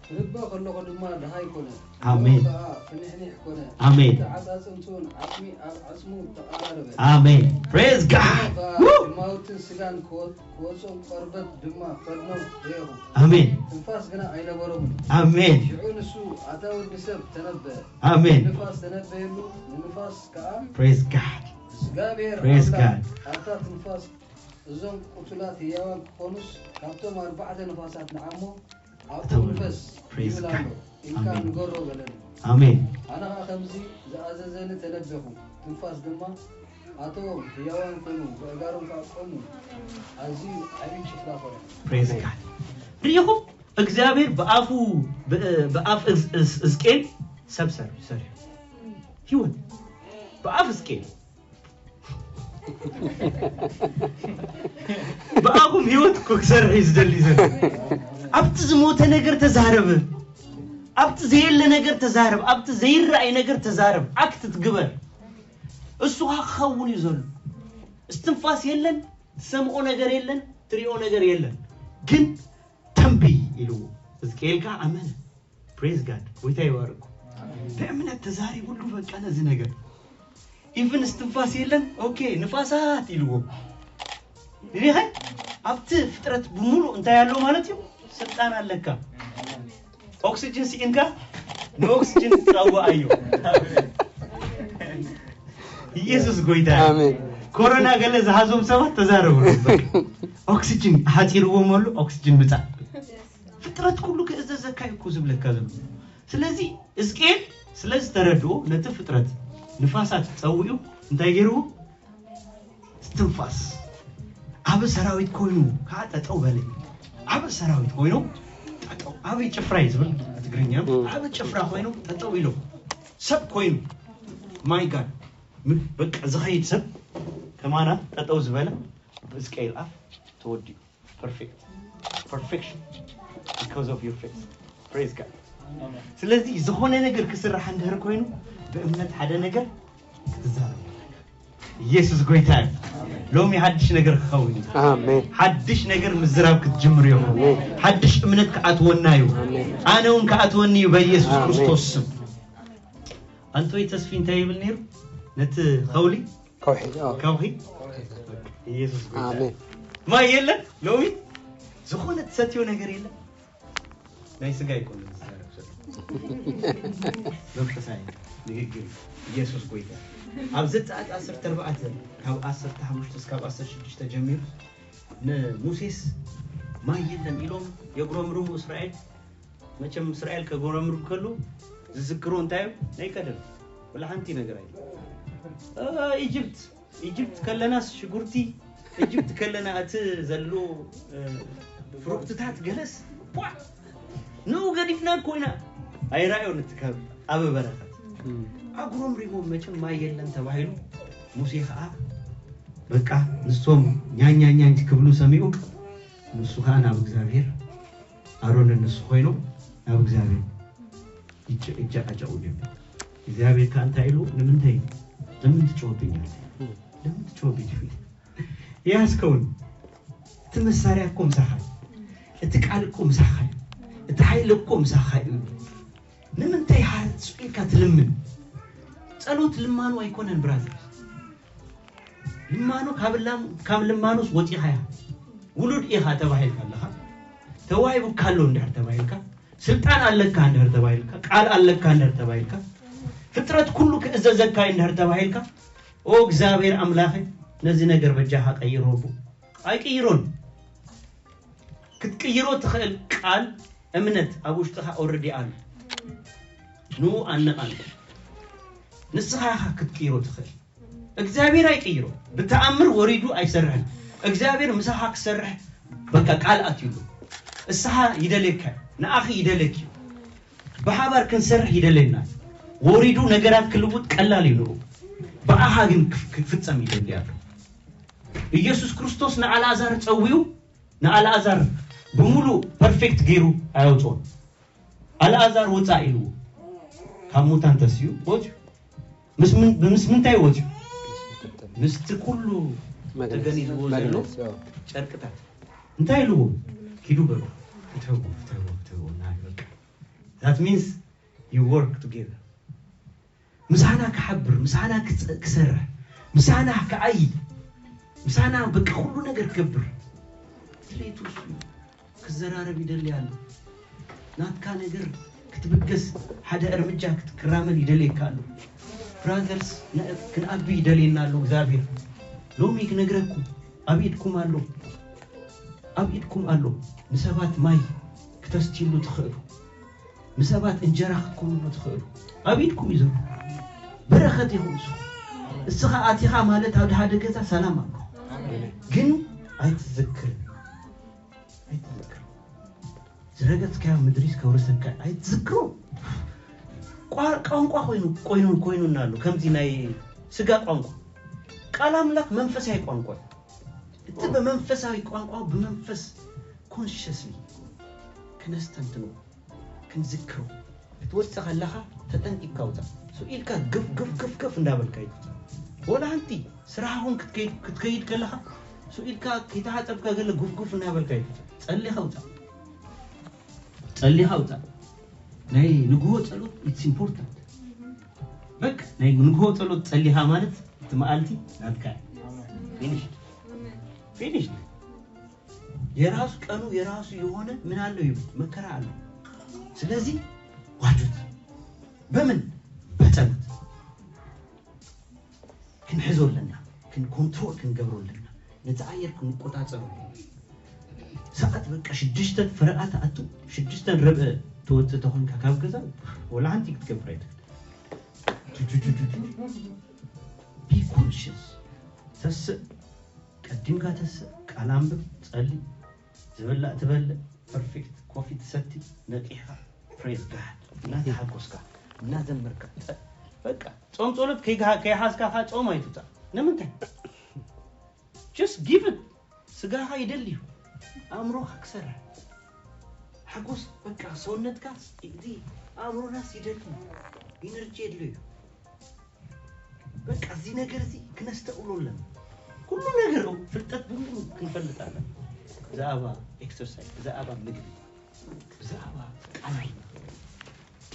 ክልበ ከለኹ ድማ ደሃይ ኮነ። ኣሜን። ከኣ ፍንሕኒሕ ኮነ። ኣሜን። እቲ ዓጻጽምቲ እውን ዓጽሚ ኣብ ዓጽሙ ተቐራረበ። ኣሜን። ፕሬዝ ጋድ። ከኣ ው! ድማውትን ስጋን ክወ-፣ ክወጾም ቆርበት ድማ ከድኖም ርኤኹ። ኣሜን። ትንፋስ ግና ኣይነበሮምን። ኣሜን። ሽዑ ንሱ፣ ኣታ ወዲ ሰብ፣ ተነበ። ኣሜን። ንፋስ ተነበየሉ፣ ንንፋስ ከኣ ፕሬዝ ጋድ። እግዚኣብሔር ፕሬዝ ኣምላኽ ጋድ። ኣብታ ትንፋስ እዞም ቅቱላት ህያዋን ክኾኑስ ካብቶም ኣርባዕተ ንፋሳት ንዓሞ ኣብኡ እቶም ንፈስ ፕሬዝ ይብል ጋድ። ኣሎ ኢልካ ኣሜን። ንገሮ በለኒ። ኣሜን። ኣነ ኸኣ ከምዚ ዝኣዘዘኒ ተነበኹ። ትንፋስ ድማ ኣተዎም፣ ህያዋን ኮኑ፣ ብኣእጋሮም ከኣ ቆሙ። ኣዝዩ ዓቢ ጭፍራ ኾነ። ፕሬዝ ጋድ። ርኢኹም? እግዚኣብሔር ብኣፉ፣ ብ-፣ ብኣፍ እዝ-፣ እዝ-፣ እዝቅኤል ሰብ ሰር-፣ ሰሪሑ። ህይወት ብኣፍ እዝቅኤል። ብኣኹም ህይወት እኮ ክሰርሕ እዩ ዝደሊ ዘሎ። ኣብቲ ዝሞተ ነገር ተዛረብ። ኣብቲ ዘየለ ነገር ተዛረብ። ኣብቲ ዘይረኣይ ነገር ተዛረብ። ኣክት ትግበር። እሱ ከዓ ክኸውን እዩ ዘሎ። እስትንፋስ የለን፣ ትሰምዖ ነገር የለን፣ ትሪኦ ነገር የለን። ግን ተንብይ ኢልዎ። ሕዝቅኤል ከዓ ኣመነ። Praise God። ጎይታ ይባርኩ። ብእምነት ተዛሪቡሉ በቃ ነዚ ነገር። ኢቭን እስትንፋስ የለን። ኦኬ ንፋሳት ኢልዎ። ሪኸ ኣብቲ ፍጥረት ብምሉእ እንታይ ኣሎ ማለት እዩ? ስልጣን ኣለካ። ኦክሲጅን ስኢንካ ንኦክሲጅን ጸዋዓዮ። ኢየሱስ ጎይታ እዩ። ኣሜን። ኮሮና ገለ ዝሃዞም ሰባት ተዛረቡ። ኦክሲጅን ሓፂርዎም ኣሎ፣ ኦክሲጅን ምጻእ። ፍጥረት ኩሉ ክእዘዘካ እዩ እኮ ዝብለካ ዘሎ። ስለዚ ሕዝቅኤል ስለዝተረድኦ ነቲ ፍጥረት ንፋሳት ጸዊዑ እንታይ ገይርዎ? እስትንፋስ ዓቢ ሰራዊት ኮይኑ ከዓ ጠጠው በለ። ዓቢ ሰራዊት ኮይኑ ጠጠው፣ ዓቢ ጭፍራ እዩ ዝብል ትግርኛ። እም። ዓቢ ጭፍራ ኮይኑ ጠጠው ኢሎም ሰብ ኮይኑ ማይ ጋድ በቃ ዝኸይድ ሰብ ከማና ጠጠው ዝበለ ሕዝቅኤል ኣፍ ተወዲኡ። Perfect perfection because of your faith። Praise God። ስለዚ ዝኾነ ነገር ክስራሕ እንድህር ኮይኑ ብእምነት ሓደ ነገር ክትዛረብ ኣለካ። ኢየሱስ ጎይታ እዩ። ሎሚ ሓድሽ ነገር ክኸውን እዩ። ኣሜን። ሓድሽ ነገር ምዝራብ ክትጅምር እዩ። ኣሜን። ሓድሽ እምነት ክኣትወና እዩ። ኣሜን። ኣነ እውን ክኣትወኒ እዩ በኢየሱስ ኣሜን። ክርስቶስ ስም። ኣንቶይ ተስፊ እንታይ ይብል ነይሩ? ነቲ ከውሊ ከውሒ፣ ኣዎ። ከውሒ ኢየሱስ ጎይታ። ኣሜን። ማይ የለን ሎሚ ዝኾነ ትሰትዮ ነገር የለን። ናይ ስጋ ይኮን ዝዛረብ ዘሎ መንፈሳዊ ንግግር። ኢየሱስ ጎይታ። ኣብ ዘጸኣት ዓሰርተ ኣርባዕተ ካብ ዓሰርተ ሓሙሽተ እስካብ ዓሰርተ ሽዱሽተ ጀሚሩ ንሙሴስ ማይ የለን ኢሎም የጉረምርሙ እስራኤል። መቸም እስራኤል ከጎረምርም ከሉ ዝዝክሮ እንታይ እዩ? ናይ ቀደም ወላ ሓንቲ ነገር ኣይ ኢጅፕት ኢጅፕት ከለናስ ሽጉርቲ ኢጅፕት ከለና እቲ ዘሎ እ፣ ፍሩክትታት ገለስ ቧ! ንኡ ገዲፍና ኮይና ኣይራዮ ንትከብ ኣብ በረኸት ኣጉረምሪሞም መቸም ማይ የለን ተባሂሉ። ሙሴ ከዓ በቃ ንሶም ኛኛኛኝ ክብሉ ሰሚዑ። ንሱ ከዓ ናብ እግዚኣብሔር ኣሮንን ንሱ ኮይኖም ናብ እግዚኣብሔር ይጨ- ይጨቃጨቁ ጀመሩ። እግዚኣብሔር ከዓ እንታይ ኢሉ? ንምንታይ ለምን ትጮህብኛለህ? ለምን ትጮህብኝ? ያስከውን እቲ መሳሪያ እኮ ምሳኻ እዩ። እቲ ቃል እኮ ምሳኻ እዩ። እቲ ሓይሊ እኮ ምሳኻ እዩ። ንምንታይ ሓርፅ ኢልካ ትልምን? ጸሎት ልማኑ ኣይኮነን ብራዘር። ልማኑ ካብ ላም- ካብ ልማኑስ ወፂኻ እያ። ውሉድ ኢኻ ተባሂልካ ኣለኻ። ተዋሂቡካ ኣሎ እንድሕር ተባሂልካ፣ ስልጣን ኣለካ እንድሕር ተባሂልካ፣ ቃል ኣለካ እንድሕር ተባሂልካ፣ ፍጥረት ኩሉ ክእዘዘካ እዩ እንድሕር ተባሂልካ፣ ኦ እግዚኣብሔር ኣምላኸ ነዚ ነገር በጃኻ ቀይሮ። ኣቦ ኣይቅይሮን። ክትቅይሮ ትኽእል ቃል እምነት ኣብ ውሽጥኻ ኦረዲ ኣሎ። ንኡ ኣነቓንቆ። ንስኻ ኢኻ ክትቅይሮ ትኽእል። እግዚኣብሔር ኣይቅይሮ። ብተኣምር ወሪዱ ኣይሰርሕን። እግዚኣብሔር ምሳኻ ክሰርሕ በቃ ቃል ኣትዩሉ። እስኻ ይደልየካ፣ ንኣኺ ይደልየኪ። ብሓባር ክንሰርሕ ይደልየና። ወሪዱ ነገራት ክልውጥ ቀላል እዩ ንኡ። ብኣኻ ግን ክፍ- ክፍጸም ይደሊ ኣሎ። ኢየሱስ ክርስቶስ ንኣልኣዛር ጸዊኡ ንኣልኣዛር ብምሉእ ፐርፌክት ገይሩ ኣያውፅኦን። ኣልኣዛር ውፃእ ኢልዎ ካብ ሙታን ተስዩ ወፅዩ። ምስ ምን- ምስ ምንታይ ወፅዩ? ምስቲ ኩሉ ተገኒዝዎ ዘሎ ጨርቅታት። እንታይ ኢልዎ? ኪዱ በሉ ፍትሕዎ ፍትሕዎ ፍትሕዎ። ናይ በቃ that means you work together። ምሳና ክሓብር፣ ምሳና ክጸ- ክሰርሕ፣ ምሳና ክዓይ፣ ምሳና በቃ ኩሉ ነገር ክገብር ድሌቱ እሱ እዩ። ክዘራረብ ይደሊ ኣሎ። ናትካ ነገር ክትብገስ ሓደ እርምጃ ክትክራመል ይደልየካ ኣሎ። ብራዘርስ ክንኣቢ ይደልየና ኣሎ እግዚኣብሔር። ሎሚ ክነግረኩም ኣብ ኢድኩም ኣሎ፣ ኣብ ኢድኩም ኣሎ። ንሰባት ማይ ክተስትይሉ ትኽእሉ፣ ንሰባት እንጀራ ክትኮንሉ ትኽእሉ። ኣብ ኢድኩም እዩ ዘሎ። በረኸት ኢኹም ንስኹም። እስኻ ኣቲኻ ማለት ኣብ ሓደ ገዛ ሰላም ኣሎ፣ ግን ኣይትዝክርን ኣይትዝክርን። ዝረገጽካዮ ምድሪስ ከውርሰካ ኣይትዝክሮ። ቋ- ቋንቋ ኮይኑ ኮይኑ ኮይኑና ኣሎ። ከምዚ ናይ ስጋ ቋንቋ ቃል ኣምላኽ መንፈሳዊ ቋንቋ እዩ። እቲ ብመንፈሳዊ ቋንቋ ብመንፈስ ኮንሽስሊ ክነስተንትኖ ክንዝክሮ ክትወፅእ ከለኻ ተጠንቂቕካ ውፃእ። ስቕ ኢልካ ግፍ ግፍ ግፍ ግፍ እንዳበልካ ይትውፃእ። ወላ ሓንቲ ስራሕ ኹን ክትከይድ ክትከይድ ከለኻ ሱኢድካ ከይተሓጸብካ ገለ ጉፍጉፍ እናበልካ እዩ። ጸሊኻ ውጻእ። ጸሊኻ ውጻእ። ናይ ንግሆ ጸሎት it's important። በቃ ናይ ንግሆ ጸሎት ጸሊኻ ማለት እቲ መዓልቲ ናትካ እዩ። Finished. Finished. የራሱ ቀኑ የራሱ የሆነ ምን አለው ይብል መከራ አለው። ስለዚህ ዋጁት በምን በጸሎት ክንሕዞ ኣለና፣ ኮንትሮል ክንገብሮ ኣለና፣ ነቲ ኣየር ክንቆጻጸሮ ኣለና። ሰዓት በቃ ሽዱሽተን ፍረቓ ትኣቱ፣ ሽዱሽተን ርብዒ ትወጽእ ተኾንካ ካብ ገዛ ወላ ሓንቲ ክትገብር ኣይትኽእል። ቢ ኮንሽስ ተስእ፣ ቀዲምካ ተስእ፣ ቃል ኣንብብ፣ ጸሊ፣ ዝበላእ ትበልዕ፣ ፐርፌክት ኮፊ ትሰቲ፣ ነቂሕካ ፕሬዝ ጋድ እናተሓጎስካ እናዘመርካ በቃ ጾም ጸሎት ከይሓዝካ ካ ጾም ኣይትውጻእ። ንምንታይ? Just give it። ስጋኻ ይደልዩ፣ ኣእምሮኻ ክሰርሕ ሓጎስ በቃ ሰውነትካ እዚ ኣእምሮናስ ይደልዩ ኢነርጂ የድልዩ። በቃ እዚ ነገር እዚ ክነስተውሎ ኣለና። ኩሉ ነገር ፍልጠት ብምሉ ክንፈልጥ ኣለና። ብዛዕባ ኤክሰርሳይዝ፣ ብዛዕባ ምግቢ፣ ብዛዕባ ቃል፣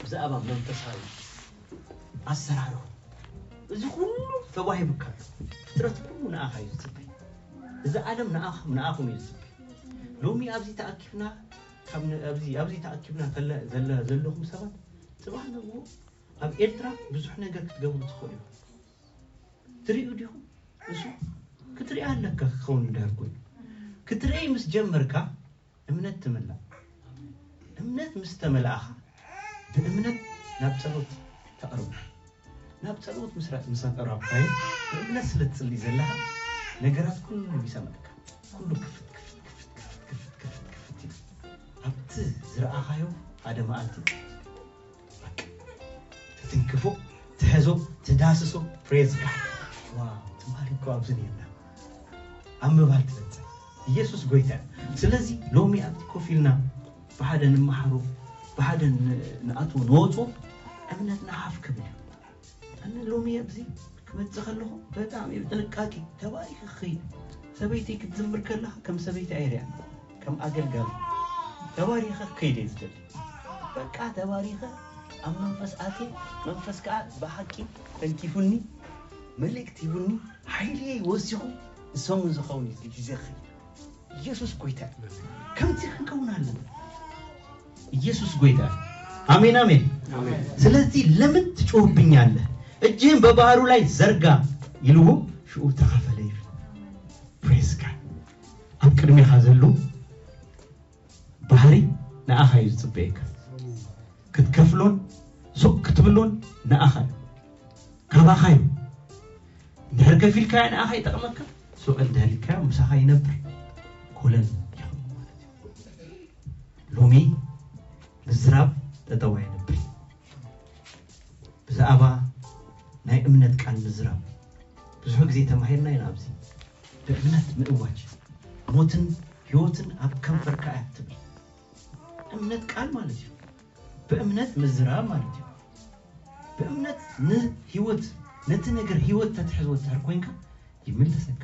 ብዛዕባ መንፈሳዊ ኣሰራርሑ እዚ ኩሉ ተዋሂቡካ ኣሎ። ፍጥረት ኩሉ ንኣኻ እዩ ዝፅበይ። እዚ ዓለም ንኣኻ ንኣኹም እዩ ዝፅበይ። ሎሚ ኣብዚ ተኣኪብና ካብ ን- ኣብዚ ኣብዚ ተኣኪብና ከለ ዘለ ዘለኹም ሰባት ጽባሕ ንግሆ ኣብ ኤርትራ ብዙሕ ነገር ክትገብሩ ትኽእሉ ኢኹም። ትርእዩ ዲኹም? እሱ ክትርኢ ኣለካ ክኸውን እንድሕር ኮይኑ ክትርኢ ምስ ጀመርካ እምነት ትምላእ። እምነት ምስ ተመላእኻ ብእምነት ናብ ጸሎት ተቕርቡ። ናብ ጸሎት ምስ ረ- ምስ ኣቀረብካዮ ብእምነት ስለ ትጽሊ ዘለኻ ነገራት ኩሉ ይሰምዕካ። ኩሉ ክፍት ክፍት ክፍት ክፍት ክፍት ክፍት ክፍት እዩ። ኣብቲ ዝረኣኻዮ ሓደ መዓልቲ በቃ ትትንክፎ፣ ትሕዞ፣ ትዳስሶ። ፕሬዝ ጋድ። ዋው ትማሊ እኮ ኣብዚ ነርና ኣብ ምባል ትበጽሕ። ኢየሱስ ጎይታ እዩ። ስለዚ ሎሚ ኣብቲ ኮፍ ኢልና ብሓደ ንመሃሮ፣ ብሓደ ን- ንኣትዎ ንወፅኦ እምነትና ሓፍ ክብል እዩ። ኣነ ሎሚ ኣብዚ ክመጽእ ከለኹ በጣም እዩ ጥንቃቄ ተባሪኸ ክኸይድ። ሰበይቲ ክትዝምር ከለኻ ከም ሰበይቲ ኣይሪያ ከም ኣገልጋሊ ተባሪኸ ክከይድ እየ ዝደሊ። በቃ ተባሪኸ ኣብ መንፈስ ኣትየ መንፈስ ከዓ ብሓቂ ተንኪፉኒ መልእክቲ ሂቡኒ ሓይልየይ ወሲኹ ንሰሙን ዝኸውን እዩ ግዜ ክኸይድ። ኢየሱስ ጎይታ እዩ። ከምዚ ክንከውን ኣለና። ኢየሱስ ጎይታ እዩ። አሜን አሜን። ስለዚህ ለምን ትጮህብኛለህ? እጅህን በባህሩ ላይ ዘርጋ ኢልዎ ሽኡ ተኸፈለ ይብል። ፕሬዝ ጋድ። ኣብ ቅድሜኻ ዘሎ ባህሪ ንኣኻ እዩ ዝጽበየካ። ክትከፍሎን ሱቕ ክትብሎን ንኣኻ እዩ። ካባኻ እዩ። እንድሕር ከፊልካዮ ንኣኻ ይጠቕመካ። ሱቕ እንድሕር ኢልካዮ ምሳኻ ይነብር። ኮለል ይኸውን ማለት እዩ። ሎሚ ምዝራብ ጠጠው ኣይነብል። ብዛዕባ ናይ እምነት ቃል ምዝራብ ብዙሕ ግዜ ተማሂርና ኢና። ኣብዚ ብእምነት ምእዋጅ ሞትን ህይወትን ኣብ ከንፈርካ እያ ትብል። እምነት ቃል ማለት እዩ። ብእምነት ምዝራብ ማለት እዩ። ብእምነት ንህይወት ነቲ ነገር ህይወት ተትሕዝዎ ትሕር ኮንካ ይምለሰካ።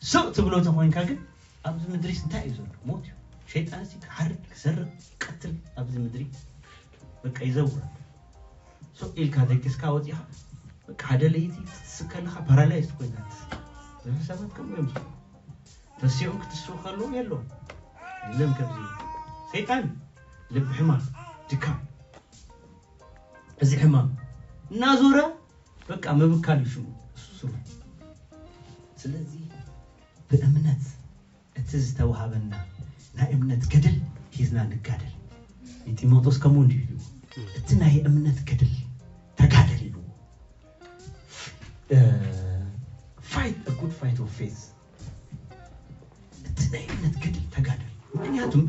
ስቕ ትብሎ ተኾንካ ግን ኣብዚ ምድሪስ እንታይ እዩ ዘሎ? ሞት እዩ። ሸይጣንሲ ክሓርድ ክሰርቕ ክቀትል ኣብዚ ምድሪ በቃ ይዘውር ኣሎ። ስቕ ኢልካ ደቂስካ ወፂኻ በቃ ሓደ ለይቲ ክትስእ ከለኻ ፓራላይዝ ኮይና ትስእ። ብዙሕ ሰባት ከምኡ እዮም ዝስኡ። ተሲኦም ክትስኡ ከለዉ የለዎም። የለን ከምዚ ሰይጣን ልቢ ሕማም ድካም እዚ ሕማም እናዞረ በቃ ምብካል እዩ ሽሙ እሱ ስሩ። ስለዚ ብእምነት እቲ ዝተዋሃበና ናይ እምነት ገድል ሒዝና ንጋደል። ንጢሞቴዎስ ከምኡ እንዲሁ ኢሉ እቲ ናይ እምነት ገድል ተጋደል ኢሉ fight a good fight of faith። እቲ ናይ እምነት ገድል ተጋደል። ምክንያቱም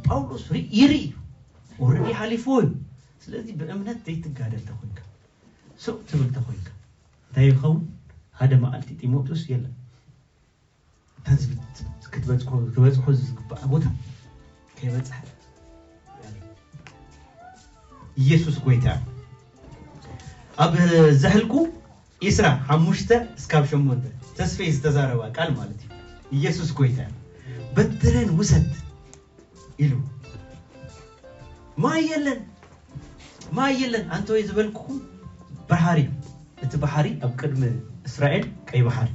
ጳውሎስ ይርኢ እዩ ኦረዲ ሓሊፍዎ እዩ። ስለዚ ብእምነት ዘይትጋደል ተኮንካ ስቕ ትብል ተኮንካ እንታይ ይኸውን? ሓደ መዓልቲ ጢሞቴዎስ የለን እታ ክትበፅሖ ዝግባእ ቦታ ከይበፅሐ ኢየሱስ ጎይታ። ኣብ ዘህልቁ ኢስራ ሓሙሽተ እስካብ ሸሞንተ ተስፈይ ዝተዛረባ ቃል ማለት እዩ። ኢየሱስ ጎይታ እዩ። በትረን ውሰድ ኢሉ ማይ የለን፣ ማይ የለን። ኣንተ ወይ ዝበልኩኹም ባሕሪ፣ እቲ ባሕሪ ኣብ ቅድሚ እስራኤል ቀይ ባሕሪ።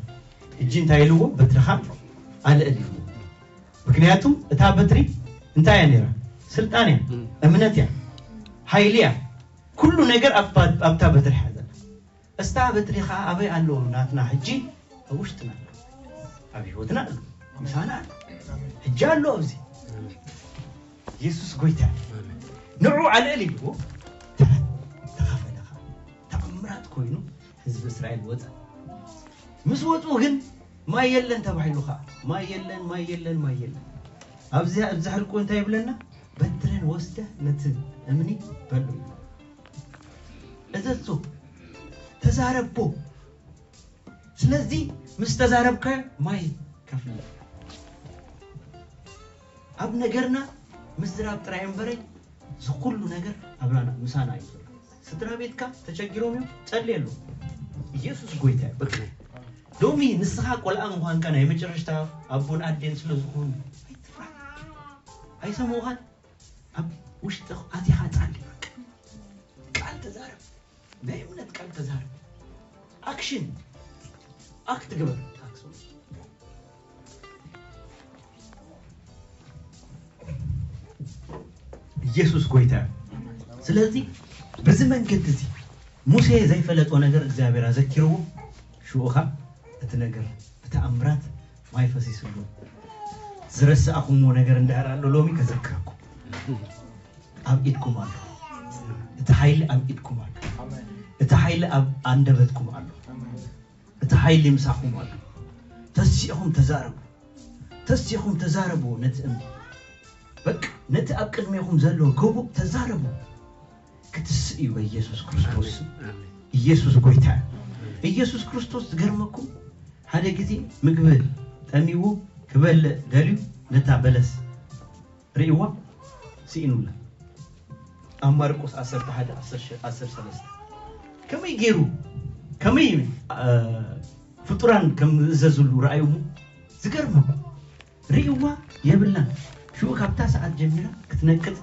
እጂ እንታይ ኢልዎ? በትርኻ ኣልዕል ኢልዎ። ምክንያቱም እታ በትሪ እንታይ እያ ነይራ? ስልጣን እያ፣ እምነት እያ፣ ሓይሊ እያ። ኩሉ ነገር ኣብታ በትሪ ሓዘ። እስታ በትሪ ኸዓ ኣበይ ኣሎ? ናትና ሕጂ ኣብ ውሽጥና ኣሎ፣ ኣብ ህይወትና ኣሎ፣ ምሳና ኣሎ፣ ሕጂ ኣሎ ኣብዚ። ኢየሱስ ጎይታ እዩ። ንዑ ኣልዕል ኢልዎ፣ ተኸፈለ ኸዓ። ተኣምራት ኮይኑ ህዝቢ እስራኤል ወፀ። ምስ ወፁ ግን ማይ የለን ተባሂሉ ኸዓ፣ ማይ የለን፣ ማይ የለን፣ ማይ የለን። ኣብዚ ኣብዚ ሕልቁ እንታይ ይብለና? በትረን ወስደ ነቲ እምኒ በሉ እዩ። እዘዞ፣ ተዛረቦ። ስለዚ ምስ ተዛረብካዮ ማይ ከፍልቕ። ኣብ ነገርና ምዝራብ ጥራይ እምበረይ ዝኩሉ ነገር ኣብራና ምሳና እዩ ዘሎ። ስድራ ቤትካ ተቸጊሮም እዮም፣ ጸልየሉ። ኢየሱስ ጎይታ እዩ። በቃ ሎሚ ንስኻ ቆልዓ ምዃንካ ናይ መጨረሽታ ኣቦን ኣዴን ስለ ዝኾኑ ኣይትፍራሕ። ኣይሰምዑኻን? ኣብ ውሽጢ ኣቲኻ ጸሊ። በቃ ቃል ተዛረብ። ናይ እምነት ቃል ተዛረብ። ኣክሽን ኣክት ግበር። ኢየሱስ ጎይታ እዩ። ስለዚ በዚ መንገዲ እዚ ሙሴ ዘይፈለጦ ነገር እግዚኣብሔር ኣዘኪርዎ። ሽኡኻ እቲ ነገር ብተኣምራት ማይ ፈሲስሉ ዝረሳእኹምዎ ነገር እንድሕር ኣሎ ሎሚ ከዘክረኩም። ኣብ ኢድኩም ኣሎ። እቲ ሓይሊ ኣብ ኢድኩም ኣሎ። እቲ ሓይሊ ኣብ ኣንደበትኩም ኣሎ። እቲ ሓይሊ ምሳኹም ኣሎ። ተሲእኹም ተዛረቡ። ተሲእኹም ተዛረቡ። ነቲ እምኒ በቃ ነቲ ኣብ ቅድሜኹም ዘሎ ጎቦ ተዛረቡ። ክትስእ እዩ በኢየሱስ ክርስቶስ። ኢየሱስ ጎይታ እዩ። ኢየሱስ ክርስቶስ ዝገርመኩም ሓደ ግዜ ምግቢ ጠሚዎ ክበልዕ ደልዩ ነታ በለስ ርእይዋ ስኢኑላ። ኣብ ማርቆስ ዓሰርተ ሓደ ዓሰርተ ሰለስተ ከመይ ገይሩ ከመይ ፍጡራን ከም ዝእዘዝሉ ረኣዩ እሞ ዝገርመኩም ርእይዋ የብላን። ሽኡ ካብታ ሰዓት ጀሚራ ክትነቅጽ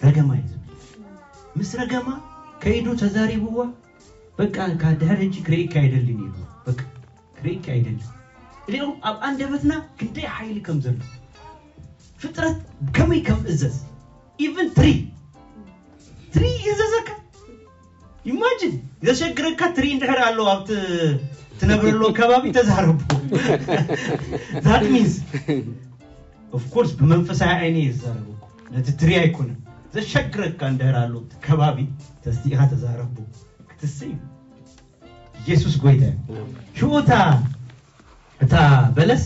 ረገማ እዩ ዝብል። ምስ ረገማ ከይዱ ተዛሪብዋ በቃ ካብ ድሕር ሕጂ ክርእየካ ኣይደልን ኢሉ በቃ ክርእየካ ኣይደልን። ሪኦም ኣብ ኣንደበትና ክንደይ ሓይሊ ከም ዘሎ ፍጥረት ከመይ ከም እዘዝ ኢቭን ትሪ ትሪ ይእዘዘካ። ኢማጂን ዘሸግረካ ትሪ እንድሕር ኣሎ ኣብ ትነብረሉ ከባቢ ተዛረቡ። That means of course ብመንፈሳዊ ዓይኒ እየ ዝዛረበኩ ነቲ ትሪ ኣይኮነን ዘሸግረካ እንድሕር ኣሎ እቲ ከባቢ ተስቲእኻ ተዛረቡ ክትስእ እዩ። ኢየሱስ ጎይታ እዩ። ሽኡ እታ እታ በለስ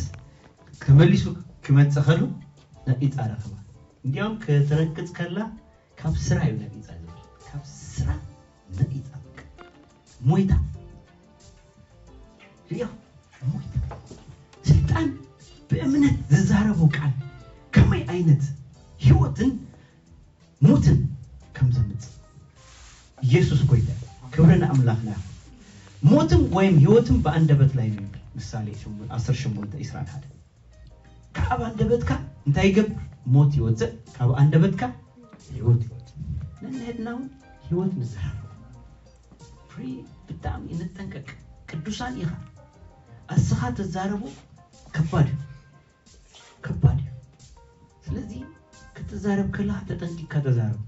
ተመሊሱ ክመጽእ ከሉ ነቂጻ ረኸባ። እንዲያውም ክትረግጽ ከላ ካብ ስራ እዩ ነቂጻ ዝብል ካብ ስራ ነቂጻ በቃ ሞይታ ሪኦ ሞይታ። ስልጣን ብእምነት ዝዛረቡ ቃል ከመይ ዓይነት ህይወትን ሞትን ከም ዘምጽእ ኢየሱስ ጎይታ። ክብሪ ንኣምላኽና። ሞትም ወይም ህይወትም በኣንደበት ላይ ነው ይብል ምሳሌ ዓሰርተ ሸሞንተ ዕስራን ሓደ። ካብ ኣንደበትካ እንታይ ይገብር? ሞት ይወፅእ። ካብ ኣንደበትካ ህይወት ይወፅእ። ነንሕድና እውን ህይወት ንዘራረብ። ፍሪ ብጣዕሚ ንጠንቀቅ። ቅዱሳን ኢኻ። ኣስኻ ተዛረቡ ከባድ እዩ። ከባድ እዩ። ስለዚ ክትዛረብ ከለኻ ተጠንቂቅካ ተዛረብ።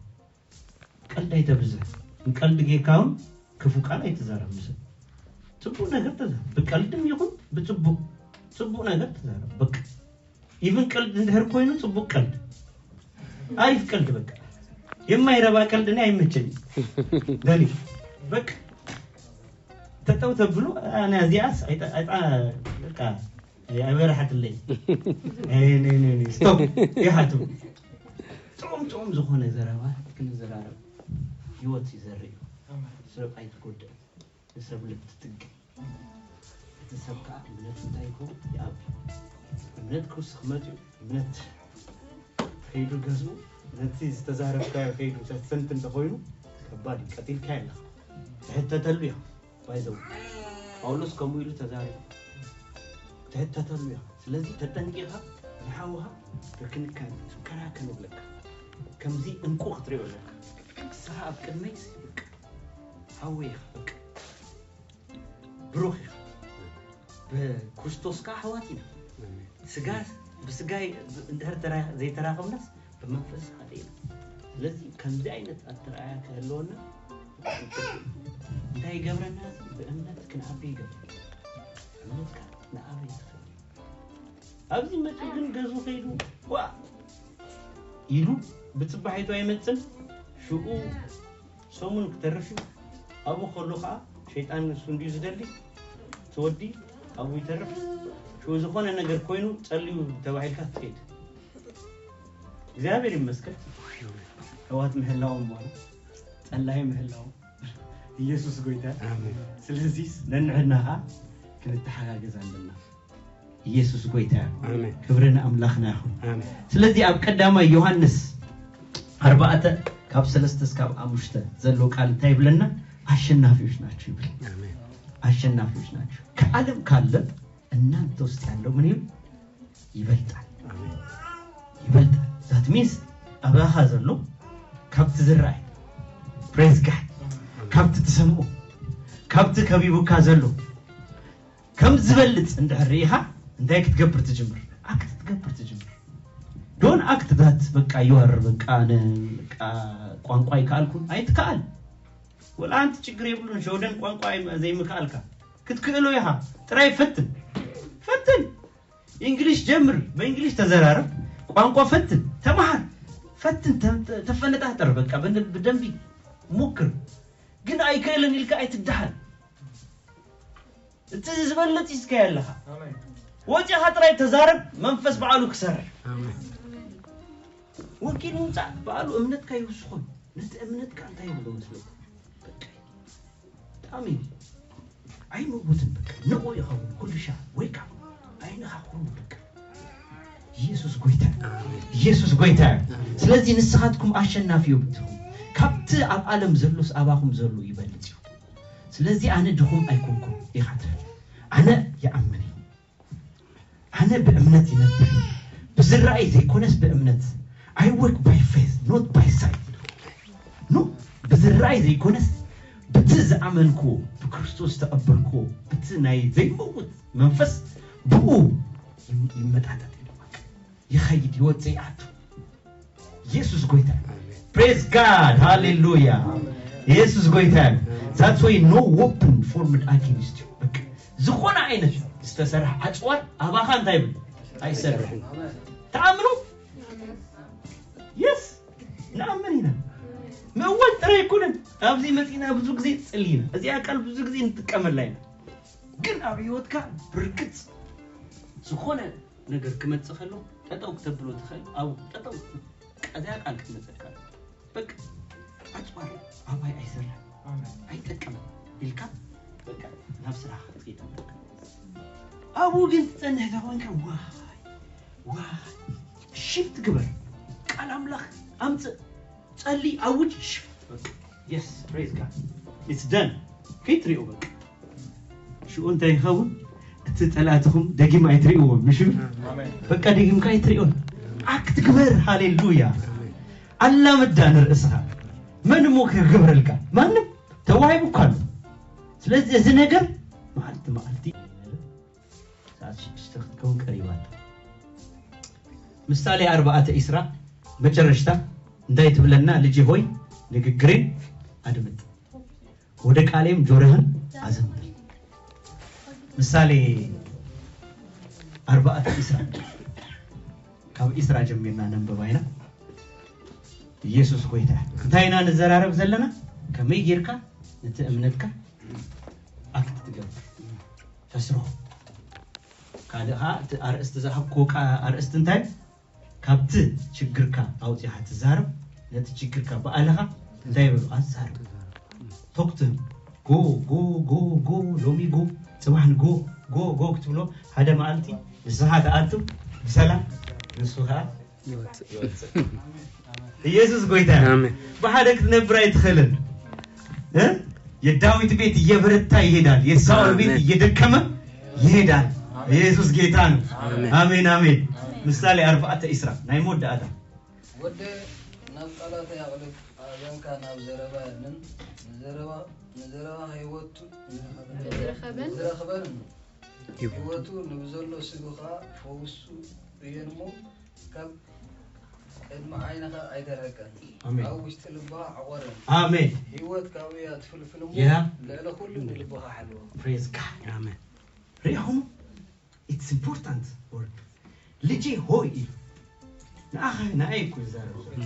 ቀልድ ኣይተብዝሕ። ንቀልድ ጌርካ እውን ክፉ ቃል ኣይትዛረብ። ምስ ጽቡቅ ነገር ተዛረብ። ብቀልድም ይኹን ብጽቡቅ ጽቡቅ ነገር ተዛረብ። በቃ ኢቭን ቀልድ እንድሕር ኮይኑ ጽቡቅ ቀልድ፣ ኣሪፍ ቀልድ በቃ የማይረባ ቀልድ እኔ ኣይመቸኝም። ደኒ በቃ ተጠው ተብሉ ኣነ እዚኣስ ኣይጣ- ኣይጣ- በቃ ኣይበረሓትለይ። ስቶፕ ይሓቱ። ጥዑም ጥዑም ዝኾነ ዘረባ ክንዘራረብ ህይወት ይዘርእ እዩ። ሰብ ኣይትጎድእ፣ ንሰብ ልብ ትትግእ። እቲ ሰብ ከዓ እምነቱ እንታይ ይኸውን? ይኣቢ። እምነት ክውስኽ መፅኡ እምነት ከይዱ ገዝኡ ነቲ ዝተዛረብካዮ ከይዱ ዘስተንት እንተኾይኑ ከባድ እዩ። ቀጢልካ የለኻ ትሕተተሉ ኢኻ። ባይዘው ጳውሎስ ከምኡ ኢሉ ተዛሪቡ። ትሕተተሉ ኢኻ። ስለዚ ተጠንቂኻ ንሓውኻ ርክንካ ጽንከራ ከንብለካ። ከምዚ እንቁ ክትሪኦ ኣለካ። ንስኻ ኣብ ቅድመይ በቃ ሓወይ ኢኻ፣ በቃ ብሩኽ ኢኻ። ብክርስቶስ ከኣ ኣሕዋት ኢና። ስጋ ብስጋ እንድሕር ተራ- ዘይተራኸብናስ ብመንፈስ ሓደ ኢና። ስለዚ ከምዚ ዓይነት ኣተረኣያ ክህልወና እንታይ ይገብረና? እዚ ብእምነት ክንዓቢ ይገብር። እምነትካ ንዓበይ ትኽእል። ኣብዚ መፂኡ ግን ገዙ ከይዱ ዋ ኢሉ ብፅባሒቱ ኣይመፅን። ሽኡ ሰሙን ክተርፍ እዩ። ኣብኡ ከሎ ከዓ ሸይጣን ንሱ እንድዩ ዝደሊ። ትወዲ ኣብኡ ይተርፍ። ሽኡ ዝኾነ ነገር ኮይኑ ፀልዩ ተባሂልካ ትኸይድ። እግዚኣብሔር ይመስገን። ሕዋት ምህላዎም በኋላ ጸላይ ምህላዎም ኢየሱስ ጎይታ። ስለዚህ ነንሕድናኻ ክንተሓጋገዝ ኣለና። ኢየሱስ ጎይታ እዩ። ክብሪ ንኣምላኽና ይኹን። ስለዚህ ኣብ ቀዳማይ ዮሃንስ ኣርባዕተ ካብ ሰለስተ እስካብ ኣሙሽተ ዘሎ ቃል እንታይ ይብለና? አሸናፊዎች ናቸው ይብል። አሸናፊዎች ናቸው። ከዓለም ካለ እናንተ ውስጥ ያለው ምን ይሁን? ይበልጣል። ይበልጣል። That means ኣባኻ ዘሎ ካብቲ ዝረኣይ፣ praise God፣ ካብቲ ትሰምዖ፣ ካብቲ ከቢቡካ ዘሎ ከም ዝበልጽ እንድሕር ርኢኻ እንታይ ክትገብር ትጅምር? Act ክትገብር ትጅምር። Don't act that በቃ you are በቃ ኣነ በቃ ቋንቋ ይከኣልኩን ኣይትከኣል። ወላ ኣንቲ ችግር የብሉን። ሸወደን ቋንቋ ኣይም- ዘይምክኣልካ ክትክእሎ ኢኻ። ጥራይ ፈትን፣ ፈትን። እንግሊሽ ጀምር፣ በእንግሊሽ ተዘራረብ፣ ቋንቋ ፈትን፣ ተመሃር፣ ፈትን፣ ተ- ተ- ተፈነጣጠር። በቃ ብን- ብደንቢ ሞክር። ግን ኣይክእልን ኢልካ ኣይትደሃል። እቲ ዝበለጥ ሒዝካዮ ኣለኻ። ወፂኻ ጥራይ ተዛረብ፣ መንፈስ በዓሉ ክሰርሕ። ወንጌል ምምፃእ በዓሉ እምነትካ ይውስኾ። ነቲ እምነትካ እንታይ ይብሎ መስለኩም? በቃ ብጣዕሚ እዩ። ኣይምውትን በቃ ንቑ ይኸውን ኩሉ ሻ ወይ ከዓ ዓይንኻ ኩሉ በቃ ኢየሱስ ጎይታ እዩ። ኢየሱስ ጎይታ እዩ። ስለዚ ንስኻትኩም ኣሸናፊ እዩ ብትኹም ካብቲ ኣብ ዓለም ዘሎስ ኣባኹም ዘሎ ይበልጽ እዩ። ስለዚ ኣነ ድኹም ኣይኮንኩም ኢኻ ትብል። ኣነ ይኣምን እዩ። ኣነ ብእምነት ይነብር። ብዝረኣይ ዘይኮነስ ብእምነት። I walk by faith, not by sight. ኖ ብዝረኣይ ዘይኮነስ ብቲ ዝኣመንክዎ ብክርስቶስ ዝተቐበልክዎ ብቲ ናይ ዘይመውት መንፈስ ብኡ ይም- ይመጣጠጥ እዩ። ይኸይድ ይወፅእ ይኣቱ። ኢየሱስ ጎይታ። Praise God. ሃሌሉያ። ኢየሱስ ጎይታ እዩ። That's why no weapon formed against you. በቃ ዝኾነ ዓይነት ዝተሰርሐ ኣፅዋር ኣባኻ እንታይ ይብል ኣይሰርሕ። ተኣምኑ? የስ ንኣምን ኢና። ምእዋል ጥራይ ኣይኮነን። ኣብዚ መፂና ብዙ ግዜ ፅሊ ኢና። እዚኣ ቃል ብዙ ግዜ ንጥቀመላ ኢና። ግን ኣብ ህይወትካ ብርግፅ ዝኾነ ነገር ክመፅእ ከሎ ጠጠው ክተብሎ ትኽእል። ኣብ ጠጠው ቀዚያ ቃል ክትመፀካ በቃ ኣፅዋር ኣባይ ኣይሰርሕ ኣይጠቅምን ኢልካ በቃ ናብ ስራሕ ክትከይድ ኣለካ። ኣብኡ ግን ትፀንሕ ተኮንካ ዋይ ዋይ ሽፍት ግበር። ቃል ኣምላኽ ኣምፅእ፣ ጸሊ፣ ኣውጅ። ሽፍት በቃ። Yes, praise God. It's done. ከይትሪኦ በቃ ሽኡ እንታይ ይኸውን? እቲ ጸላእትኹም ደጊም ኣይትሪእዎ ምሽ በቃ ደጊምካ ኣይትሪኦን። ኣክት ግበር። ሃሌሉያ። ኣላምዳ ንርእስኻ። መን እሞ ክገብረልካ? ማንም። ተዋሂቡ እኳ ኣሎ። ስለዚህ እዚ ነገር መዓልቲ መዓልቲ ሰዓት ሽዱሽተ ክትከውን ቀሪባ ኣላ። ምሳሌ ኣርባዕተ ዒስራ መጨረሽታ እንታይ ትብለና? ልጄ ሆይ ንግግሬን ኣድምጥ፣ ወደ ቃሌም ጆሮህን ኣዘንብል። ምሳሌ ኣርባዕተ ዒስራ ካብ ዒስራ ጀሚርና ነንብባ ኢና። ኢየሱስ ጎይታ። እንታይ ኢና ንዘራረብ ዘለና? ከመይ ጌርካ ነቲ እምነትካ ኣክት ትገብር ተስርሖ። ካልእ ኸዓ እቲ ኣርእስቲ ዝሃብክዎ ቃ ኣርእስቲ እንታይ? ካብቲ ችግርካ ኣውፂኻ ትዛረብ። ነቲ ችግርካ ባዕልኻ እንታይ በሉ ኣዛርብ። ቶክትም ጎ ጎ ጎ ጎ ሎሚ ጎ ጽባሕ ንጎ ጎ ጎ ክትብሎ ሓደ መዓልቲ ንስኻ ትኣቱ ብሰላም ንሱ ኸዓ ኢየሱስ ጎይታ እዩ። ኣሜን። ብሓደ ክትነብር ኣይትኽእልን እ የዳዊት ቤት እየበረታ ይሄዳል፣ የሳኦል ቤት እየደከመ ይሄዳል። ኢየሱስ ጌታ ነው። አሜን፣ አሜን። ምሳሌ አርባዕተ ዕስራ ናይ መወዳእታ። ወደ ናብ ቃላት ያቕልብ፣ ኣእዛንካ ናብ ዘረባ ያንን፣ ንዘረባ ንዘረባ ህይወቱ ዝረኸበን ዝረኽበን ህይወቱ ንብዘሎ ስግኻ ፈውሱ እየንሞ ካብ ቅድሚ ዓይንኻ ኣይተርሕቀን። ኣሜን። ኣብ ውሽጢ ልብኻ ዕቆረን። ኣሜን። ህይወት ካብኡ እያ ትፍልፍል እሞ Yeah. ልዕሊ ኩሉ ንልብኻ ሓልዎ። Praise God. Amen. ሪኹም? It's important word. ልጄ ሆይ ኢሉ ንኣኻ ንኣይ እኮ ይዛረብ ዘሎ።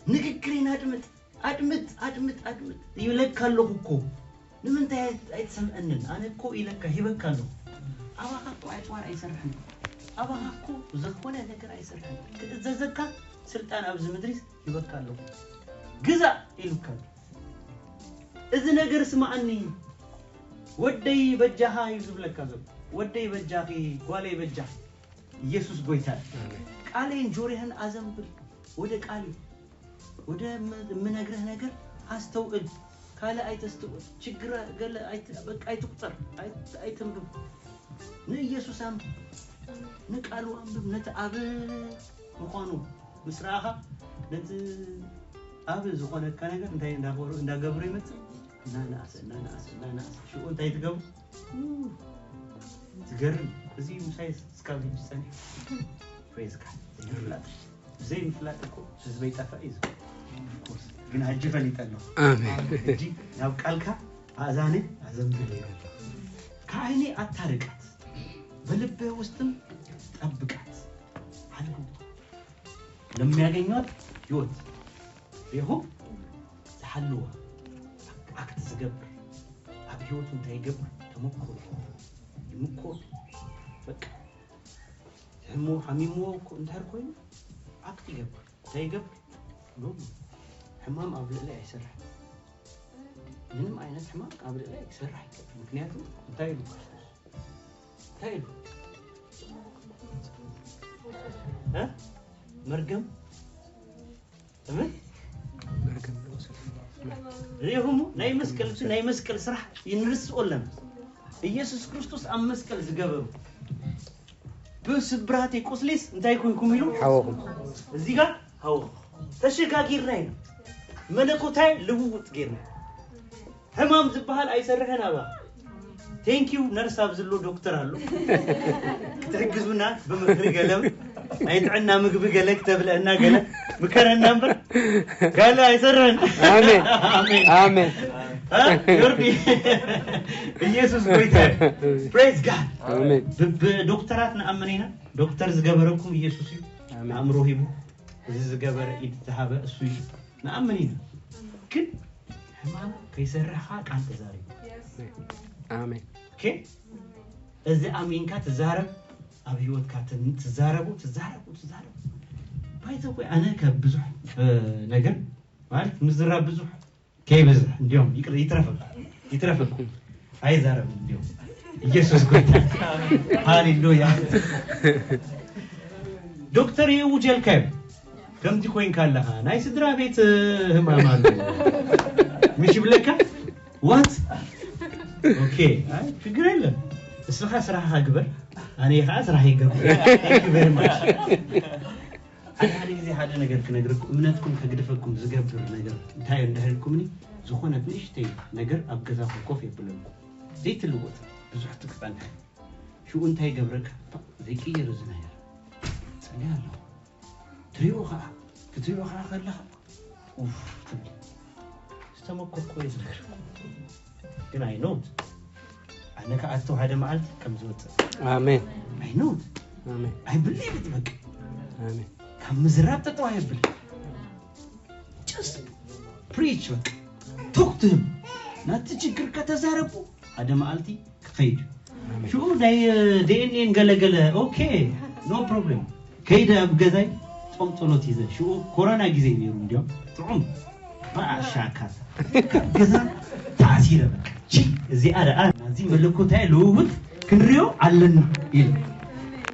ንግግሬን ኣድምጥ ኣድምጥ ኣድምጥ ኣድምጥ ይብለካ ኣለኹ እኮ። ንምንታይ ኣይትሰምዐንን? ኣነ እኮ ኢለካ ሂበካ ኣለኹ። ኣባኻ እኮ ኣጽዋር ኣይሰርሕን። ኣባኻ እኮ ዝኾነ ነገር ኣይሰርሕን። ክእዘዘካ ስልጣን ኣብዚ ምድሪ ሂበካ ኣለኹ። ግዛእ ኢሉካ ኣሎ። እዚ ነገር ስማዓኒ ወደይ በጃኻ እዩ ዝብለካ ዘሎ። ወደይ በጃኺ ጓለይ በጃኺ ኢየሱስ ጎይታ እዩ። ቃሌን ጆሮህን ኣዘንብል ወደ ቃሌ ወደ ም- የምነግርህ ነገር አስተውል። ካልእ ኣይተስተውል። ችግር ገለ ኣይት- በቃ ኣይትቁጠር። ኣይት- ኣይተንብብ። ንኢየሱስ ኣንብብ። ንቃሉ ኣንብብ። ነቲ ኣብ ምዃኑ ምስ ረኣኻ ነቲ ኣብ ዝኾነካ ነገር እንታይ እንዳገበሩ እንዳገብሩ ይመጽእ እናነኣሰ እናነኣሰ እናነኣሰ ሽኡ እንታይ ትገብሩ ትገርም እዚ ምሳይ እስካብ ሕጂ ጸኒሑ ፕሬዝ ጋድ ዘይፍላጥ ዘይምፍላጥ እኮ ህዝበይ ጠፋ እዩ ዝብል ግን ሕጂ ፈሊጠ ኣለኹ ኣሜን ሕጂ ናብ ቃልካ ኣእዛነ ኣዘንብል ይብል ከዓይኒ ኣታርቃት በልብህ ውስጥም ጠብቃት ሓልው ለሚያገኟት ህይወት ይኹ ዝሓልዋ ኣክት ዝገብር ኣብ ህይወቱ እንታይ ይገብር ተመክሮ ይምኮር በቃ ሕሙ ሓሚምዎ እኮ እንድሕር ኮይኑ ኣክት ይገብር እንታይ ይገብር ኖ ሕማም ኣብ ልዕሊ ኣይሰርሕ ምንም ዓይነት ሕማም ኣብ ልዕሊ ኣይሰርሕ ይገብር ምክንያቱ እንታይ ኢሉ እንታይ ኢሉ እ? መርገም እምን ሪኹም ናይ መስቀል እቲ ናይ መስቀል ስራሕ ይንርስኦ ኣለና ኢየሱስ ክርስቶስ ኣብ መስቀል ዝገበሩ ብስብራተይ ቁስሊስ እንታይ ኮንኩም ኢሉ ሓወኹም እዚ ጋር ሃወኹ ተሸጋጊርና ኢና መለኮታይ ልውውጥ ጌርና ሕማም ዝበሃል ኣይሰርሕን ኣባ ቴንኪዩ ነርስ ኣብ ዝሎ ዶክተር ኣሎ ክትሕግዙና ብምክሪ ገለ ናይ ጥዕና ምግቢ ገለ ክተብለአና ገለ ምከረና እምበር ጋለ ኣይሰርሕን ኣሜን ኣሜን ኣሜን እ? ዮርዲ ኢየሱስ ጎይታ ፕሬዝ ጋድ ኣሜን ብዶክተራት ንኣምን ኢና ዶክተር ዝገበረኩም ኢየሱስ እዩ ኣሜን ኣእምሮ ሂቡ እዚ ዝገበረ ኢድ ዝሃበ እሱ እዩ ንኣምን ኢና ግን ሕማም ከይሰርሕኻ ቃል ተዛሪቡ ኣሜን ኦኬ እዚ ኣሚንካ ትዛረብ ኣብ ህይወትካ ትን- ትዛረቡ ትዛረቡ ትዛረቡ ባይተ ኮይ ኣነ ካብ ብዙሕ እ፣ ነገር ማለት ምዝራብ ብዙሕ ከይብዝሕ እንዲዮም ይቅር ይትረፈኩም ይትረፈኩም ኣይዛረብ እንዲዮም ኢየሱስ ጎይታ ሃሌሉያ ዶክተር የውጀልካ እዩ ከምዚ ኮይንካ ኣለኻ ናይ ስድራ ቤት እ፣ ህማም ኣሎ ምሽ ይብለካ ዋት ኦኬ ኣይ ችግር የለም እስኻ ስራሕኻ ግበር ኣነ ከዓ ስራሕ ይገብር Thank you very much ሓደ ሓደ ግዜ ሓደ ነገር ክነግረኩም እምነትኩም ከግድፈኩም ዝገብር ነገር እንታይ እዩ እንዳሃልኩምኒ ዝኾነት ንእሽተይ ነገር ኣብ ገዛኹም ኮፍ የብለኩም ዘይትልወጥ ብዙሕ ትክፀንሕ ሽኡ እንታይ ይገብረካ ዘይቅየር እዚ ነገር ፀሊያ ኣለኹ ትሪኦ ከዓ ክትሪኦ ከዓ ከለኻ ኡፍ ትብል ዝተመኮርኮ እዩ ዝነግር ግን ኣይኖት ኣነ ከኣተው ሓደ መዓልቲ ከም ዝወፅእ ኣሜን ኣይኖት ኣሜን ኣይ ብሊቭ በቃ ኣሜን ካብ ምዝራብ ጠጠው የብል just preach በቃ talk to him ናቲ ችግር ከተዛረቡ ሓደ መዓልቲ ክኸይድ ሽኡ ናይ ዲኤንኤን ገለገለ okay no problem ከይደ ኣብ ገዛይ ጾም ጸሎት ይዘ ሽኡ ኮሮና ግዜ ነይሩ እንዲዮም ጥዑም በዓሻካ ካብ ገዛ ተዓሲረ በቃ ቺ እዚኣ ደኣ ናዚ መለኮታዊ ልውውጥ ክንሪኦ ኣለና ኢሉ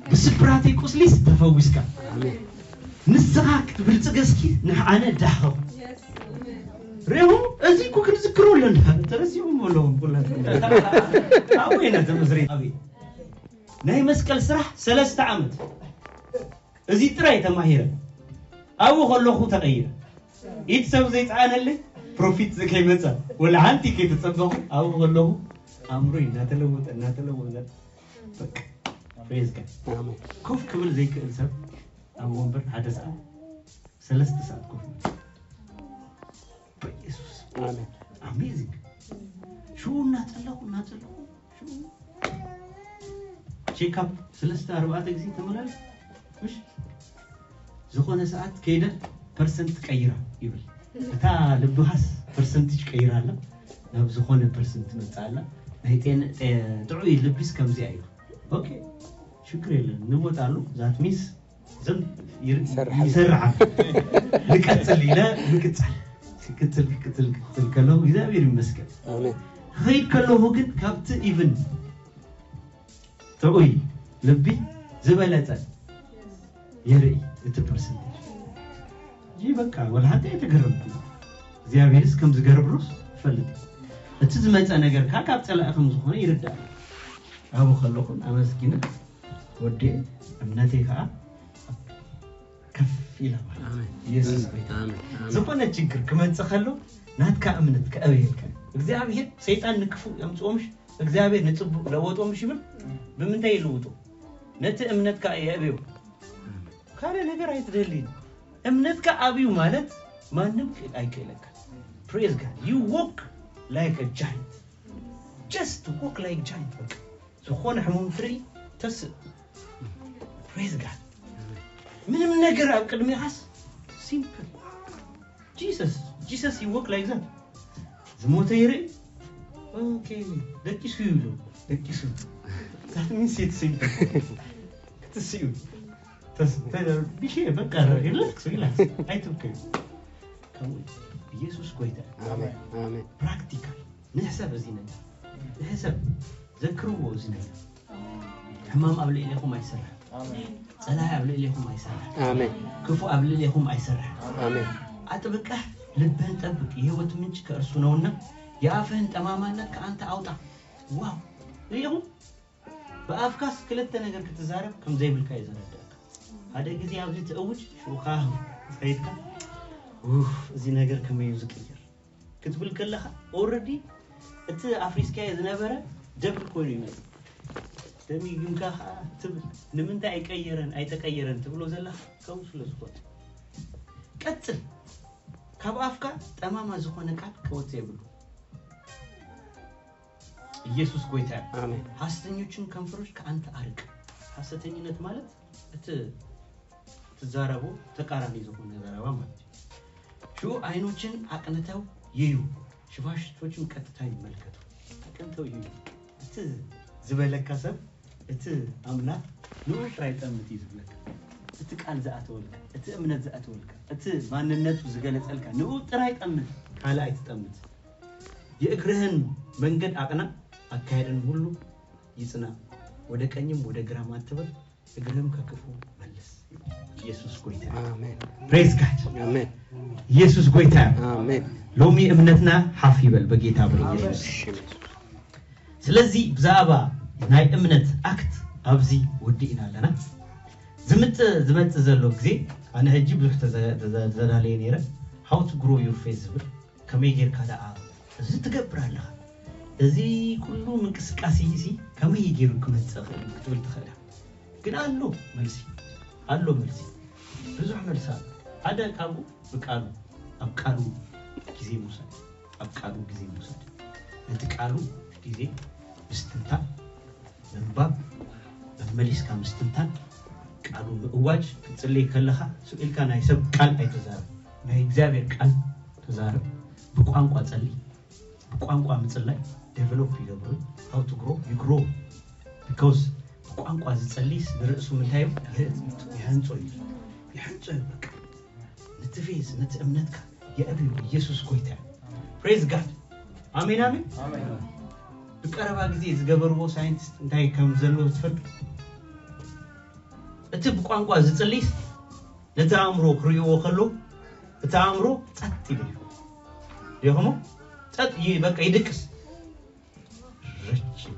ብስብራተይ ቁስሊስ ተፈዊስካ ንስኻ ክትብልጽገ እስኪ ንሕኣነ ዳሕኸው ሬሁ እዚ እኮ ክንዝክሮ ኣለና። ተረሲቦም ኣለዎም ኩላትኩም። ኣብኡ ኢና ተመስሪት። ኣብይ ናይ መስቀል ስራሕ ሰለስተ ዓመት እዚ ጥራይ ተማሂረ። ኣብኡ ከለኹ ተቐይረ። ኢድ ሰብ ዘይፀዓነለይ ፕሮፊት ከይመፀ ወላ ሓንቲ ከይተፀበኹ ኣብኡ ከለኹ ኣእምሮይ እናተለወጠ እናተለወጠ በቃ ፕሬዝ ጋድ። ኣሜን። ኮፍ ክብል ዘይክእል ሰብ ኣብ ወንበር ሓደ ሰዓት ሰለስተ ሰዓት ኮፍ ይብል። በኢየሱስ ኣሜን። ኣሜዚንግ። ሽኡ እናጸለኹ እናጸለኹ ሽኡ ቼክኣፕ ሰለስተ ኣርባዕተ ግዜ ተመላለስ ምሽ ዝኾነ ሰዓት ከይደ ፐርሰንት ቀይራ ይብል። እታ ልብኻስ ፐርሰንትጅ ቀይራ ኣላ ናብ ዝኾነ ፐርሰንት መጻ ኣላ። ናይ ጤን ጥዑይ ልቢስ ከምዚኣ እዩ። ኦኬ ሽግር የለን ንወጣሉ። ዛት ሚንስ ዘም ይሰርሓሉ። ይሰርሓ ንቀጽል ኢለ ምቅጻል ክቅጽል ክቅጽል ክቅጽል ከለኹ እግዚኣብሔር ይመስገን። ኣሜን። ክኸይድ ከለኹ ግን ካብቲ ኢቭን ጥዑይ ልቢ ዝበለጸ የርኢ እቲ ፐርሰንቴጅ። ይህ በቃ ወላ ሓንቲ ኣይተገረምኩ። እግዚኣብሔርስ ከም ዝገርብሮስ ይፈልጥ። እቲ ዝመጸ ነገር ከዓ ካብ ጸላኢ ከም ዝኾነ ይርዳእ። ኣብኡ ከለኹን ኣመስጊነ ወዴ እምነተይ ከዓ ከፍ ኢላ ማለት ኢየሱስ ጎይታ። ዝኾነ ችግር ክመጽእ ከሎ ናትካ እምነት ከእብየልካ። እግዚኣብሔር ሰይጣን ንክፉእ የምጽኦ ምሽ እግዚኣብሔር ንጽቡቅ ለወጦ ምሽ ይብል። ብምንታይ ይልውጡ? ነቲ እምነትካ የእብዮ። ካልእ ነገር ኣይትደልይን። እምነትካ ኣብዩ ማለት ማንም ክእል ኣይክእለካ። Praise God. You walk like a giant. Just walk like giant. በቃ ዝኾነ ሕሙም ትርኢ ተስእ። Praise God. ምንም ነገር ኣብ ቅድሚኻስ ሲምፕል። Jesus Jesus he walk like that. ዝሞተ ይርኢ። ኦኬ ደቂሱ ይብሉ። ደቂሱ that means it's simple. ክትስዩ ተስ ተስ ቢሽ በቃ ሪላክስ ሪላክስ ኣይትብከዩ። ከምኡ ኢየሱስ ጎይታ ኣሜን። ኣሜን። ፕራክቲካል ንሕሰብ እዚ ነገር ንሕሰብ ዘክርዎ እዚ ነገር ሕማም ኣብ ልዕሌኹም ኣይሰርሕ ጸላይ ኣብ ልዕሌኹም ኣይሰርሕ ኣሜን። ክፉ ኣብ ልዕሌኹም ኣይሰርሕ ኣሜን። ኣጥብቀህ ልብህን ጠብቅ የህይወት ምንጭ ከእርሱ ነውና የአፍህን ጠማማነት ከአንተ አውጣ ዋው ሪኢኹም ብኣፍካስ ክልተ ነገር ክትዛረብ ከም ዘይብልካ እዩ ዘረዳእካ ሓደ ግዜ ኣብዚ ትእውጅ ሽኡኻ ትኸይድካ ኡፍ እዚ ነገር ከመይ እዩ ዝቅየር ክትብል ከለኻ ኦረዲ እቲ ኣፍሪስካዮ ዝነበረ ደብል ኮይኑ ይመጽእ ደሚግምካ ከዓ ትብል ንምንታይ ኣይቀየረን ኣይተቀየረን ትብሎ ዘለኻ ከምኡ ስለ ዝኾነ ቀጽል ካብ ኣፍካ ጠማማ ዝኾነ ቃል ክወጽእ የብሉ ኢየሱስ ጎይታ እዩ። ኣሜን። ሐሰተኞችን ከንፈሮች ከአንተ አርቅ። ሐሰተኝነት ማለት እቲ ትዛረቡ ተቃራኒ ዝኾነ ዘረባ ማለት እዩ። ሽኡ አይኖችን አቅንተው ይዩ፣ ሽፋሽፍቶችን ቀጥታ ይመልከቱ። አቅንተው ይዩ። እቲ ዝበለካ ሰብ እቲ ኣምላኽ ንኡ ጥራይ ጠምት እዩ ዝብለካ። እቲ ቃል ዝኣተወልካ፣ እቲ እምነት ዝኣተወልካ፣ እቲ ማንነቱ ዝገለጸልካ ንኡ ጥራይ ጠምት፣ ካልእ ኣይትጠምት። የእግርህን መንገድ አቅና፣ አካሄድን ሁሉ ይጽና፣ ወደ ቀኝም ወደ ግራም አትበል፣ እግርህም ከክፉ መልስ። ኢየሱስ ጎይታ። ኣሜን። Praise God። ኣሜን። ኢየሱስ ጎይታ። ኣሜን። ሎሚ እምነትና ሓፍ ይበል በጌታ በኢየሱስ። ስለዚ ብዛዕባ ናይ እምነት ኣክት ኣብዚ ወዲእና ኣለና። ዝምጽእ ዝመጽእ ዘሎ ግዜ ኣነ ሕጂ ብዙሕ ተዘ- ተዘ- ተዘላለየ ነይረ። How to grow your faith ዝብል ከመይ ጌርካ ደኣ እዚ ትገብር ኣለኻ እዚ ኩሉ ምንቅስቃሴ እዚ ከመይ ገይሩ ክመጽእ ይኽእል ክትብል ትኽእል ኢኻ። ግን ኣሎ መልሲ ኣሎ መልሲ ብዙሕ መልሲ ኣሎ ሓደ ካብኡ ብቃሉ ኣብ ቃሉ ግዜ ምውሳድ ኣብ ቃሉ ግዜ ምውሳድ ነቲ ቃሉ ግዜ ምስትንታን ምንባብ መመሊስካ ምስትንታን ቃሉ ምእዋጅ ክትጽልይ ከለኻ ስቕ ኢልካ ናይ ሰብ ቃል ኣይተዛረብ ናይ እግዚኣብሔር ቃል ተዛረብ ብቋንቋ ጸሊ ብቋንቋ ምጽላይ develop ይገብሩ how to grow you grow because ብቋንቋ ዝጸልይስ ንርእሱ ምንታይ እዩ ይህንጾ እዩ ይህንጾ እዩ በቃ ነቲ ፌዝ ነቲ እምነትካ የእብዩ ኢየሱስ ጎይታ እዩ praise God ኣሜን ኣሜን ብቀረባ ግዜ ዝገበርዎ ሳይንቲስት እንታይ ከም ዘለዎ ትፈልጡ እቲ ብቋንቋ ዝጽልይስ ነቲ ኣእምሮ ክርእይዎ ከለዉ እቲ ኣእምሮ ጸጥ ይብል እዩ ይኹሞ ጸጥ ይ በቃ ይድቅስ። ረጅም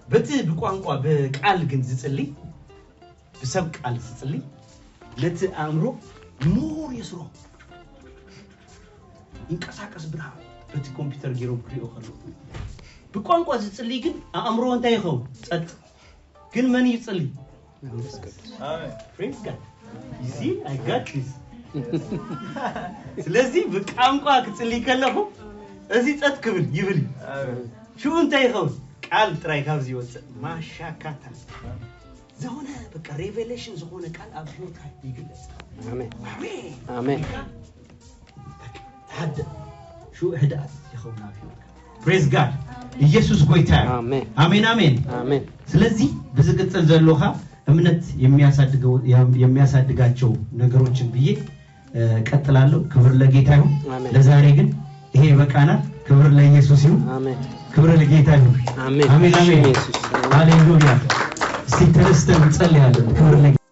በቲ ብቋንቋ ብቃል ግን ዝጽሊ፣ ብሰብ ቃል ዝጽሊ፣ ነቲ ኣእምሮ ሞር የስሮ፣ ይንቀሳቀስ ብርሃን። በቲ ኮምፒውተር ገይሮም ክሪኦ ከለዉ፣ ብቋንቋ ዝጽሊ ግን ኣእምሮ እንታይ ይኸውን? ጸጥ። ግን መን ይጽሊ? መንፈስ ቅዱስ። Amen. Praise God. You see, I got this. ስለዚህ ብቋንቋ ክጽሊ ከለኹ እዚ ጸጥ ክብል ይብል እዩ። Amen. ሽኡ እንታይ ይኸውን? ቃል ጥራይ ካብዚ ይወፅእ። ማሻካታ ዝኾነ በቃ ሬቨሌሽን ዝኾነ ቃል ኣብ ህይወትካ ይግለጽ። ኣሜን ኣሜን ኣሜን። ተሃደ ሽኡ ህድኣት ይኸውን ኣብ ህይወትካ። Praise God. ኢየሱስ ጎይታ እዩ። ኣሜን ኣሜን ኣሜን። ኣሜን። ስለዚህ ብዝቅጽል ዘሎኻ እምነት የሚያሳድገው የሚያሳድጋቸው ነገሮችን ብዬ እ፣ ቀጥላለሁ። ክብር ለጌታ ይሁን። አሜን። ለዛሬ ግን ይሄ ይበቃናል። ክብር ለኢየሱስ ይሁን። አሜን ክብር ለጌታ ይሁን። አሜን። አሜን አሜን። ኢየሱስ ሃሌሉያ። እስቲ ተነስተን እንጸልያለን። ክብር ለጌታ